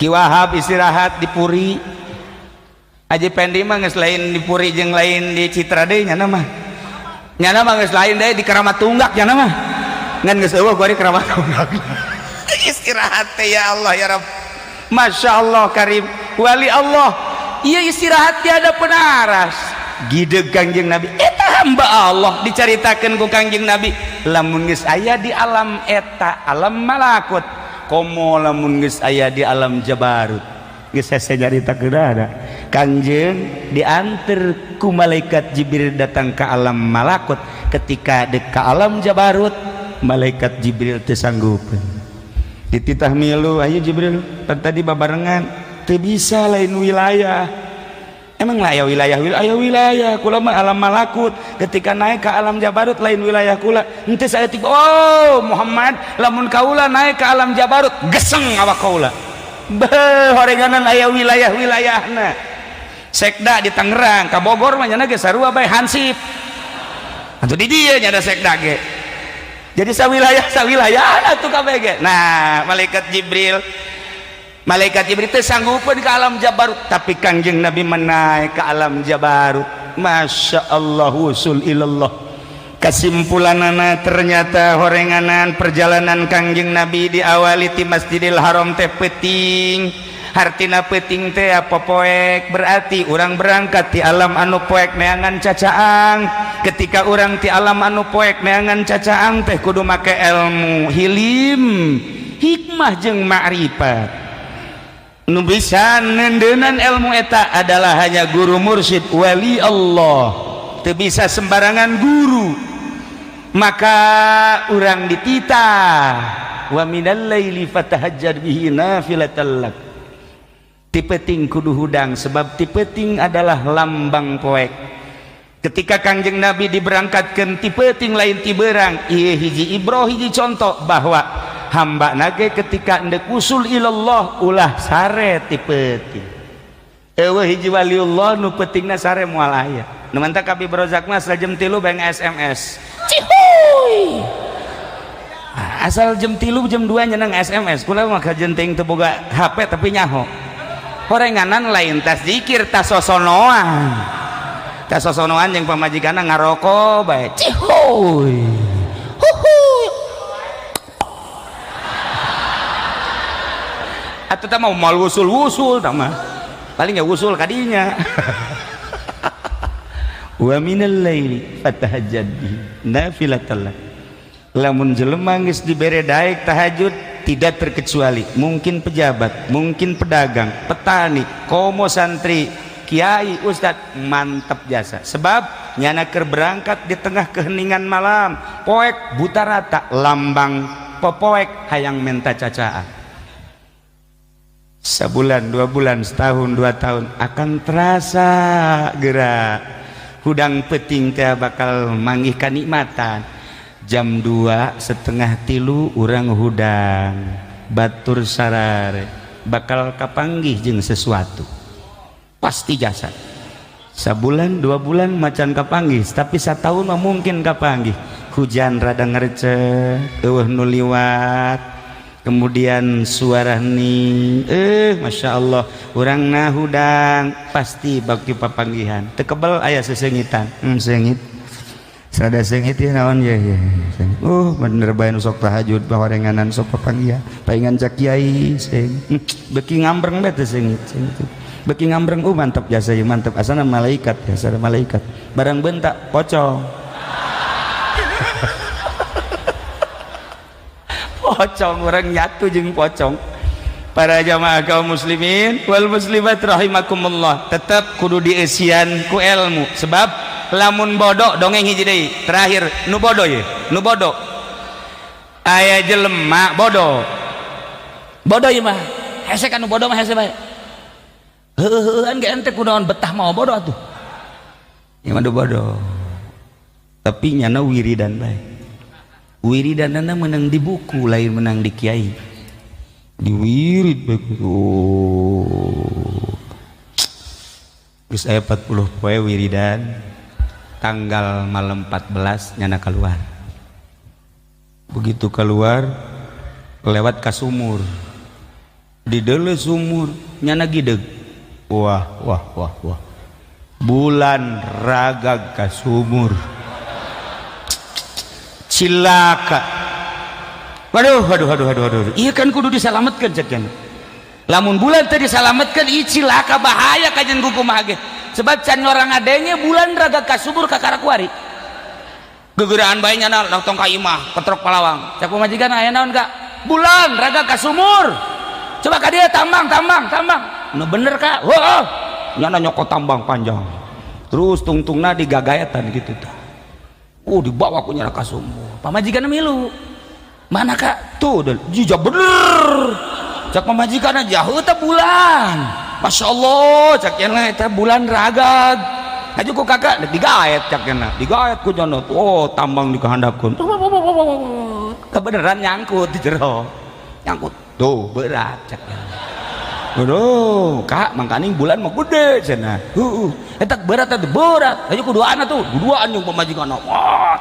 Ki Wahab istirahat di Puri, Haji Pendi mah geus lain di Puri jeung lain di Citra deui. Nyana mah geus lain deui, di Keramat Tunggak nyana mah. Ngan geus euweuh gua di Keramat Tunggak. Istirahat teh, ya Allah, ya Rabb, Masya Allah Karim, wali Allah. Iya, istirahat di hadapan aras. Gideg Kangjeng Nabi, eta hamba Allah. Dicaritakeun ku Kangjeng Nabi, lamun geus aya di alam eta, alam malakut, komo lamun geus aya di alam jabarut. Geus hese nyaritakeun ada. Kangjeng diantar ku malaikat Jibril datang ke alam malakut. Ketika dek ke alam jabarut, malaikat Jibril teu sanggupeun. Dititah milu, "Ayo Jibril, pan tadi babarengan." "Teu bisa, lain wilayah." "Emang lah aya wilayah wilayah wilayah kula mah alam malakut. Ketika naik ke alam jabarut, lain wilayah kula." Henteu saya tiba. "Oh Muhammad, lamun kaula naik ke alam jabarut, geseng awak kaula." Beuh, horenganan aya wilayah-wilayahna. Sekda di Tangerang ka Bogor mah nyana ge sarua bae, hansip atuh di dieu nya ada sekda ge. Jadi sawilayah sawilayah atuh kabeh ge. Nah, malaikat Jibril teh sanggupeun ke alam jabarut, tapi Kangjeng Nabi menaik ke alam jabarut. Masya Allah, wusul ilallah. Kesimpulanana, ternyata horenganan perjalanan Kangjeng Nabi diawali ti Masjidil Haram teh peuting. Hartina peuting teh apa? Poek. Berarti urang berangkat di alam anu poek neangan cacaang. Ketika urang ti alam anu poek neangan cacaang teh kudu make ilmu, hilim, hikmah jeung ma'rifat. Nu bisa nendenan ilmu eta adalah hanya guru, mursyid, wali Allah. Teu bisa sembarangan guru. Maka urang dititah, wa minal laili fatahajjad bihi nafilatan lak. Ti peuting kudu hudang, sebab ti peuting adalah lambang poek. Ketika Kangjeng Nabi diberangkatkan ti peuting, lain ti beurang, ieu hiji ibroh, hiji contoh bahwa hamba nage ketika endek usul ilallah ulah sare ti peuting. Euweuh hiji waliullah nu peutingna sare, moal aya. Nu mantak Abi Rozak mah asal jam 3 bang SMS, cihuy. Asal jam 3, jam 2 nyeneng SMS. Kula mah kajen teuing teu boga HP, tapi nyaho. Horenganan lain tas zikir, tas sosonoan, tas sosonoan jeung pamajikanna, ngaroko bae, cihuy, huhuy. Atuh tah mau mal wusul-wusul tah mah paling ya wusul kadinya. Wa minal laili fatahajjad bihi nafilatan lak. Lamun jelema geus dibere daek tahajud, tidak terkecuali mungkin pejabat, mungkin pedagang, petani, komo santri, kiai, ustad, mantap jasa. Sebab nyana keur berangkat di tengah keheningan malam, poek buta rata, lambang popoek hayang menta cacaan. Sebulan, 2 bulan, setahun, 2 tahun akan terasa gerak. Hudang peuting teh bakal manggih kanikmatan. Jam 2, 2.30 urang hudang. Batur sarare bakal kapanggih jeung sesuatu pasti jasa. Sabulan 2 bulan macan kapanggih, tapi satahun mah mungkin kapanggih. Hujan rada ngerecek, eueuh nu liwat, kemudian suara nih, Masya Allah, urang na hudang pasti bakti papanggihan. Teu kebel aya sesengitan, sengit sada sengit ya naon ya ya sengit. Oh, bener bae nu sok tahajud bahorenganan sok papanggihan paingan cak kiai seng, beki ngambreng bae teh sengit, sengit beki ngambreng. Mantap jasa ya, mantap, asana malaikat jasa malaikat barang bentak pocong. Pocong orang nyatu jeung pocong. Para jamaah kaum muslimin wal muslimat rahimakumullah, tetap kudu dieusian ku ilmu, sebab lamun bodoh dongeng hiji deui terakhir nu bodoh ye, nu bodoh aya jelema bodoh bodoh ieu mah hese kan, nu bodoh mah hese bae. Heueuh ge ente kunaon betah mau bodoh atuh. Ieu mah bodoh tapi nyana wiridan bae. Wiridanana menang di buku, lain menang di kiai. Diwirid bae. Oh, geus aya 40 poe wiridan, tanggal malam 14 nyana keluar. Begitu keluar lewat ka sumur, di deuleu sumur nyana gideg, wah wah wah wah, bulan ragag ka sumur, cilaka. Waduh waduh waduh waduh waduh, iya kan kudu disalametkeun cek cenah. Lamun bulan teu disalametkeun ieu cilaka, bahaya kajen kumaha ge, sebab can orang adanya bulan ragag ka sumur kakara kuari gegeraan bae nyana tong ka imah ketrok palawang. Cek pamajikan, "Aya naon, Kak?" "Bulan ragag ka sumur, coba ka dia tambang tambang tambang." "Nu bener, Kak?" "Heuh." Nyana nyokot tambang panjang terus tungtungna digagaetan gitu tah. Dibawa ku nyana ka sumur, pamajikan milu, "Mana, Kak?" "Tuh jija bener." Cak pamajikan aja, "Heuh teh bulan, Masya Allah," cak cenah, "eta bulan ragag aju ku kakak dek digaet." Cak cenah digaet ku nyana. Oh, tambang dikahandapkeun, kebeneran nyangkut di jero, nyangkut tuh berat. Cak cenah, "Aduh, Kak, mangkaning bulan mah gede," cenah. "Heueuh, eta berat, eta berat. Ayo kuduaan atuh, kuduaan jeung pamajikan." Wah,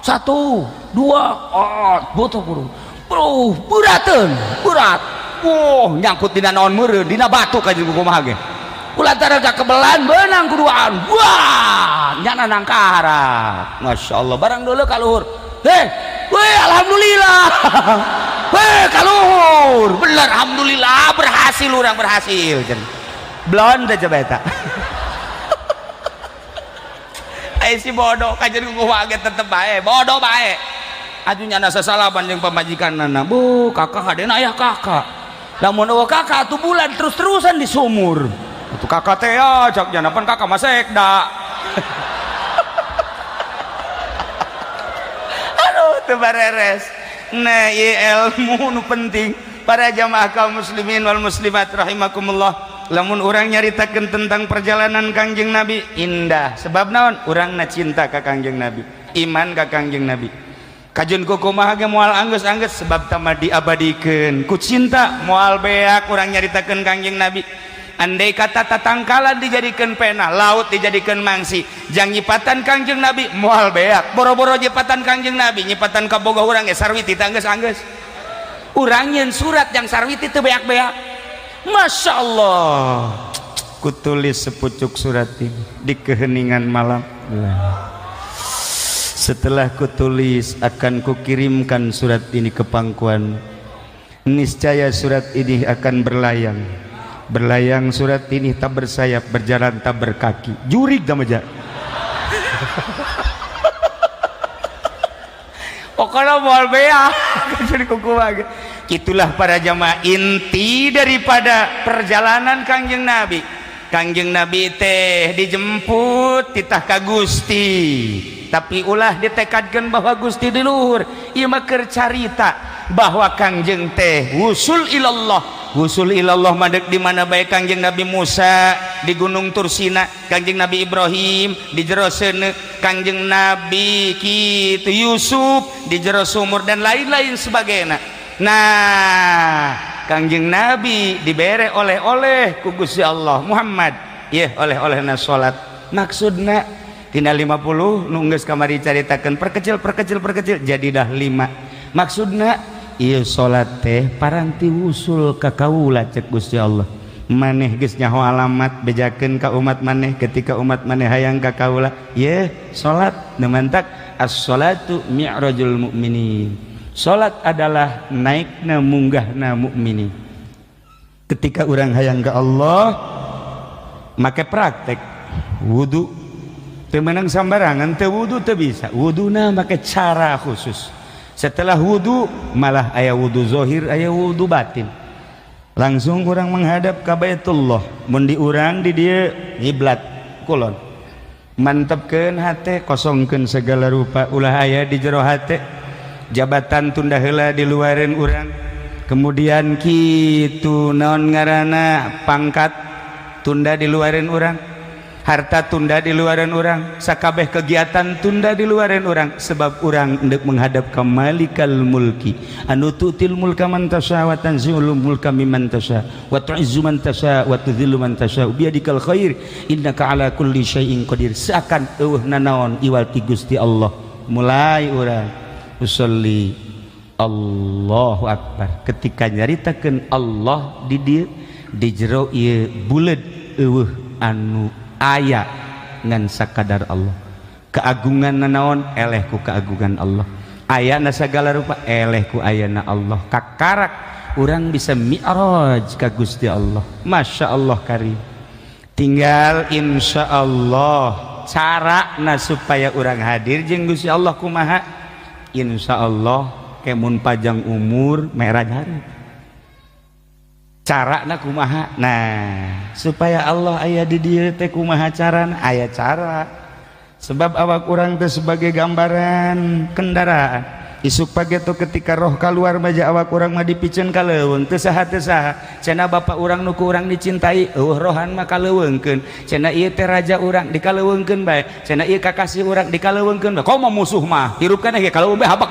satu, dua, oh, butuh kudu. Bro, berateun, berat. Wah, nyangkut dina naon meureun, dina batu ka jeung kumaha ge. Kulantaran kebelan beunang kuduaan. Wah, nyana nangkarat. Masya Allah, barang dulu ka luhur. Heh, weh, alhamdulillah. Weh, kaluhur. Bener, alhamdulillah berhasil, urang berhasil. Blon teh coba eta. Ai si bodoh kajen kumaha ge tetep bae, bodoh bae. Atuh nyana sasalaman jeung pamajikanna. Bu, kakak hadena aya kakak. Lamun eueuh kakak atuh bulan terus-terusan di sumur. Atuh kakak teh ya cak nyana pan kakak mah sekda. Aduh, teu bareres. Nah, ieu ilmu nu penting para jamaah kaum muslimin wal muslimat rahimakumullah. Lamun urang nyaritakeun tentang perjalanan Kangjeng Nabi indah, sebab naon? Urangna cinta ka Kangjeng Nabi, iman ka Kangjeng Nabi. Kajeun kumaha ge moal anggeus-anggeus, sebab tama diabadikeun ku cinta, moal beak urang nyaritakeun Kangjeng Nabi. Andai kata tatangkalan dijadikeun pena, laut dijadikeun mangsi jang nyipatan Kangjeng Nabi moal beak. Boro-boro nyipatan Kangjeng Nabi, nyipatan kabogoh urang ge sarwiti teh anggeus-anggeus. Urang nyeun surat jang sarwiti teu beak-beak. Masya Allah, kutulis sepucuk surat ini di keheningan malam. Setelah kutulis akan kukirimkan surat ini ke pangkuan. Niscaya surat ini akan berlayang. Berlayang surat ini tak bersayap, berjalan tak berkaki. Jurig dah aja. Pokoknya moal beak. Jadi kuku. Itulah para jamaah inti daripada perjalanan Kangjeng Nabi. Kangjeng Nabi teh dijemput titah ka Gusti, tapi ulah ditekadkan bahwa Gusti di luhur. Ieu mah keur carita bahwa Kangjeng teh wusul ilallah. Wusul ilallah madek di mana bae. Kangjeng Nabi Musa di Gunung Tursina, Kangjeng Nabi Ibrahim di jero seuneu, Kangjeng Nabi kitu Yusuf di jero sumur, dan lain-lain sebagainya. Nah, Kangjeng Nabi dibere oleh-oleh ku Gusti Allah. Muhammad, ieu oleh-olehna salat. Maksudna tina 50 nu geus kamari caritakeun, perkecil, perkecil, perkecil, jadi dah 5. Maksudna ieu salat teh paranti wusul ka kaula. Cek Gusti Allah, maneh geus nyaho alamat, bejakeun ka umat maneh. Ketika umat maneh hayang ka kaula, ye salat. Nu mantak as-salatu mi'rajul mukminin, salat adalah naikna munggahna mukminin. Ketika urang hayang ka Allah, make praktek wudu. Teu meunang sambarangan, teu wudu teu bisa. Wuduna make cara khusus. Setelah wudu, malah aya wudu zohir, aya wudu batin, langsung urang menghadap ke Baitullah. Mun di urang di dieu ngiblat kulon, mantepkeun hate, kosongkeun segala rupa, ulah aya di jero hate. Jabatan tunda heula di luareun urang. Kemudian kitu, naon ngaranna, pangkat tunda di luareun urang, harta tunda di luareun urang, sakabeh kegiatan tunda di luareun urang, sebab urang hendak menghadap ke Malikal Mulki anu tu'til mulka man tasya wa tanzi'ul mulka mimman tasya wa tu'izzu man tasya wa tudhillu man tasya biyadikal khair innaka ala kulli syai'in qadir. Seakan eueuh nanaon iwal ti Gusti Allah. Mulai urang usolli, Allahu Akbar. Ketika nyaritakeun Allah di dieu, di jero ieu buleud, eueuh anu aya ngan sakadar Allah. Keagungan nanaon, eleh ku keagungan Allah. Aya na segala rupa, eleh ku ayana Allah. Kakarak urang bisa mi'raj ka Gusti Allah. Masya Allah karim. Tinggal insya Allah cara na supaya urang hadir jeung Gusti Allah kumaha. Insya Allah kemun panjang umur, mi'raj hari cara na kumaha. Nah, supaya Allah aya di dieu teh kumaha carana? Aya cara, sebab awak urang teh sebagai gambaran kendaraan. Isuk pagi tuh ketika roh keluar maja, awak urang mah dipiceun ka leuweung, teu saha, teu saha. Cenah bapak urang nu ku urang dicintai, eueuh rohan mah kaleuweungkeun. Cenah ieu teh raja urang, dikaleuweungkeun bae. Cenah ieu kakasih urang, dikaleuweungkeun bae. Komo musuh mah hirup kana ge kaleuweung bae, habek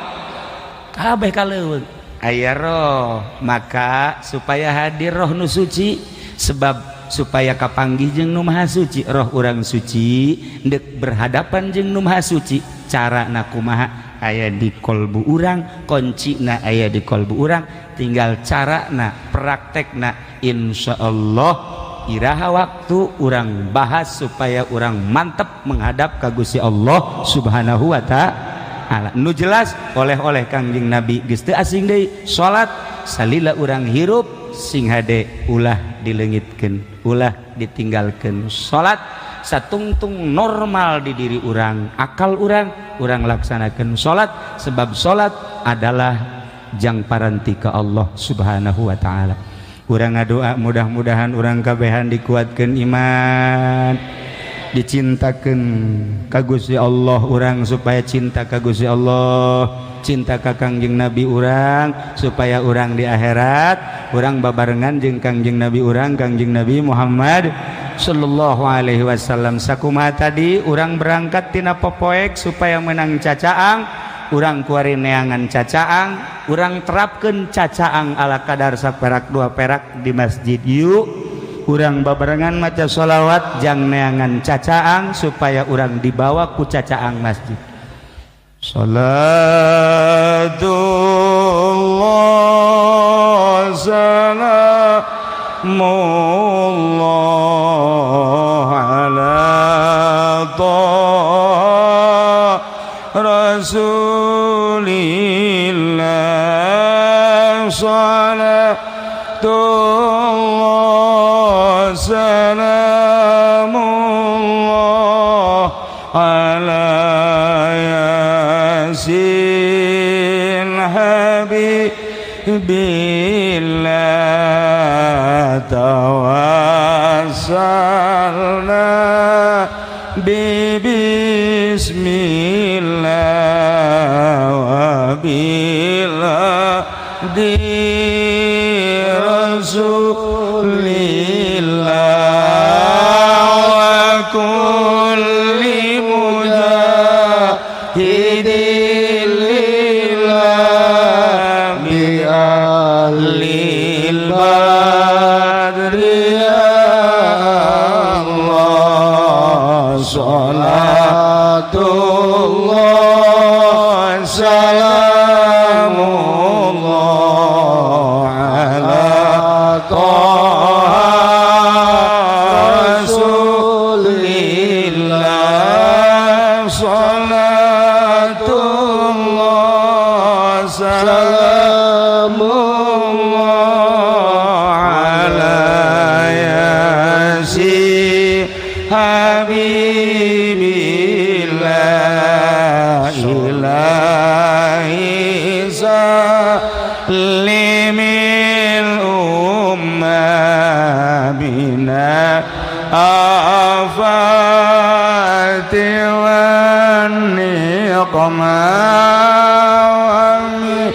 kabeh kaleuweung. Aya roh, maka supaya hadir roh nu suci, sebab supaya kapanggih jeung nu maha suci, roh urang suci ndek berhadapan jeung nu maha suci. Cara na kumaha? Aya di kolbu urang, kunci na aya di kolbu urang. Tinggal cara na, praktekna. Insya Allah iraha waktu urang bahas supaya urang mantep menghadap ka Gusti Allah Subhanahu wa Ta'ala. Nu jelas oleh-oleh Kangjeng Nabi geus teu asing deui, salat. Salila urang hirup sing hade ulah dileungitkeun, ulah ditinggalkeun salat. Satungtung normal di diri urang, akal urang, urang laksanakan salat, sebab salat adalah jang paranti ka Allah Subhanahu wa Ta'ala. Urang ngadoa mudah-mudahan urang kabehan dikuatkeun iman, dicintakan ka Gusti Allah urang, supaya cinta ka Gusti Allah, cinta ka Kangjeng Nabi urang, supaya urang di akhirat urang babarengan jeung Kangjeng Nabi urang, Kangjeng Nabi Muhammad sallallahu alaihi wasallam. Sakumaha tadi urang berangkat tina popoek supaya menang cacaang, urang kuari neangan cacaang, urang terapkeun cacaang ala kadar saperak dua perak di masjid. Yuk, urang babarengan maca sholawat jang neangan cacaang, supaya urang dibawa ku cacaang masjid. Salatullah salamullah ala Taha Rasulillah. Salatullah salamullah ala Yasin Habibillah. Tawassalna bibismillah wa biladi Rasulillah wa kulli mujahidin lillah bi Salatullah salamullah ala Taha Rasulillah. Salatullah salamullah ala Yasin Habibillah. Ilahi salimil ummah minal afati wan niqmah wa min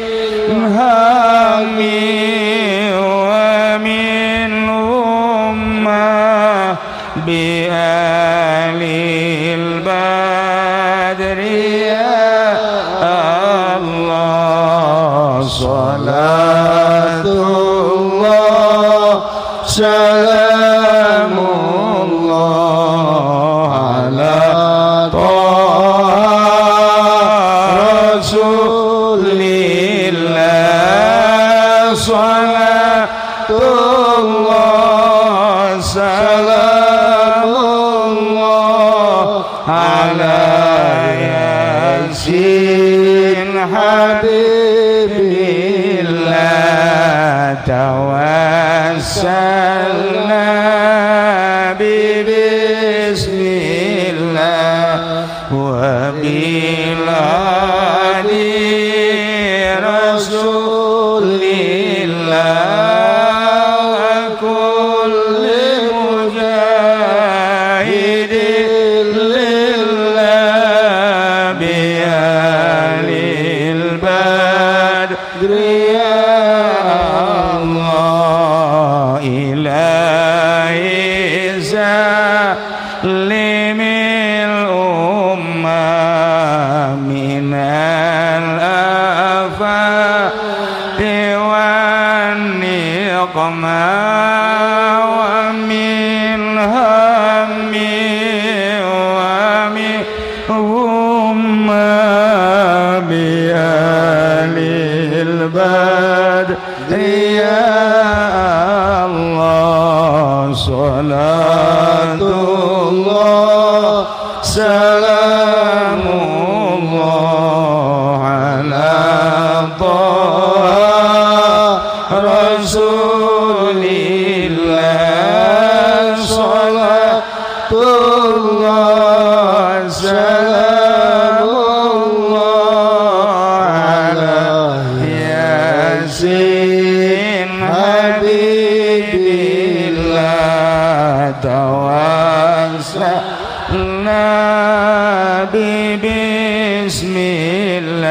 hammi wa min ummah bi alil badri ya Allah. Salatullah salamullah ala Taha Rasulillah. Salatullah salamullah ala Yasin Habibillah. Tawassalna bi bismillah wa biladi Rasulillah wa kulli mujahidin lillah bi alil badri ya Allah. Ilahi salimil ummah minal afati wan niqmah wa min hammi wa min ghummah bi alil badri ya Allah. Salatullah salamullah ala Taha Rasulillah. Salatullah salamullah ala Yasin Habibillah. Tawassalna bi bismillah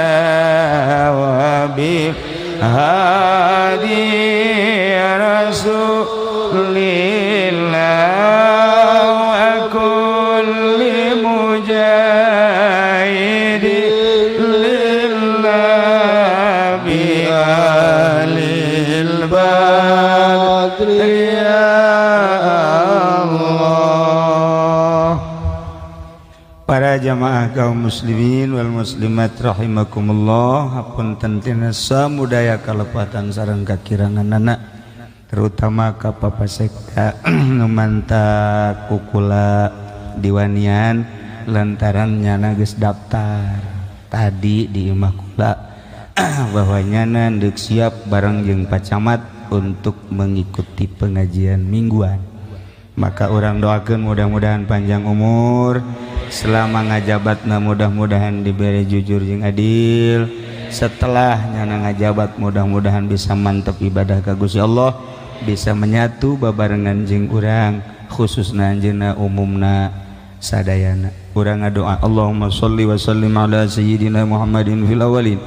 wa bi hadi Rasulillah wa kulli mujahidin lillah bi alil badri ya Allah. Para jamaah kaum muslimin wal muslimat rahimakumullah, hapunten tina samudaya kalepatan sareng kakiranganana, terutama ka Papa Sekda nu mantak kukula diwanian lantaran nyana geus daftar tadi di imah kula bahwa nyana deuk siap bareng jeung Pak Camat untuk mengikuti pengajian mingguan. Maka orang doakan mudah-mudahan panjang umur, selama ngajabatna mudah-mudahan diberi jujur jeung adil, setelah nyana ngajabat mudah-mudahan bisa mantep ibadah ka Gusti Allah, bisa menyatu babarengan jeung urang khususna anjeunna umumna sadayana. Urang ngadoa Allahumma sholli wa sallim ala sayyidina Muhammadin fil awwalin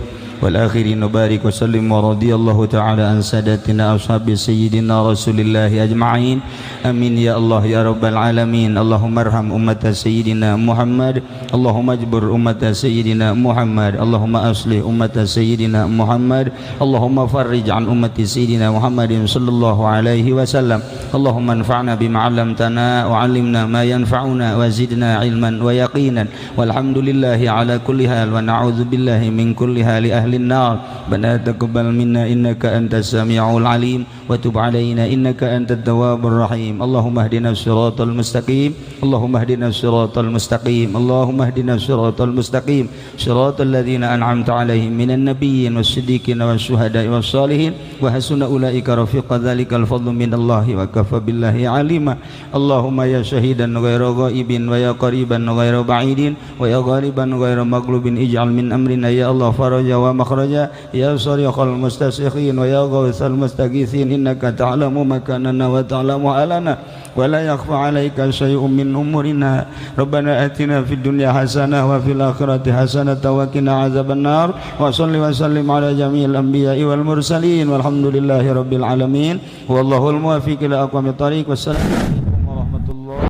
والآخرين وبارك وسلم ورضي الله تعالى عن ساداتنا أصحاب سيدنا رسول الله أجمعين. آمين يا الله يا رب العالمين. اللهم ارحم أمة سيدنا محمد، اللهم اجبر أمة سيدنا محمد، اللهم أصلح أمة سيدنا محمد، اللهم فرج عن أمة سيدنا محمد صلى الله عليه وسلم. اللهم انفعنا بما علمتنا وعلمنا ما ينفعنا وزدنا علما ويقينا. والحمد لله على كل حال ونعوذ بالله من كل حال أهل النار. ربنا تقبل منا إنك أنت السميع العليم وتب علينا إنك أنت التواب الرحيم. اللهم اهدنا الصراط المستقيم، اللهم اهدنا الصراط المستقيم، اللهم اهدنا الصراط المستقيم، صراط الذين أنعمت عليهم من النبيين والصديقين والشهداء والصالحين وحسن أولئك رفيقا. ذلك الفضل من الله وكفى بالله عليما. اللهم يا شهيدا غير غائب ويا قريبا غير بعيد ويا غالبا غير مغلوب، اجعل من أمرنا يا الله فرجا ومخرجا. يا صريخ المستصرخين ويا غوث المستغيثين، إنك تعلم مكاننا وتعلم حالنا ولا يخفى عليك شيء من أمورنا. ربنا آتنا في الدنيا حسنة وفي الآخرة حسنة وقنا عذاب النار. وصل وسلم على جميع الأنبياء والمرسلين والحمد لله رب العالمين. والله الموفق إلى أقوم الطريق. والسلام.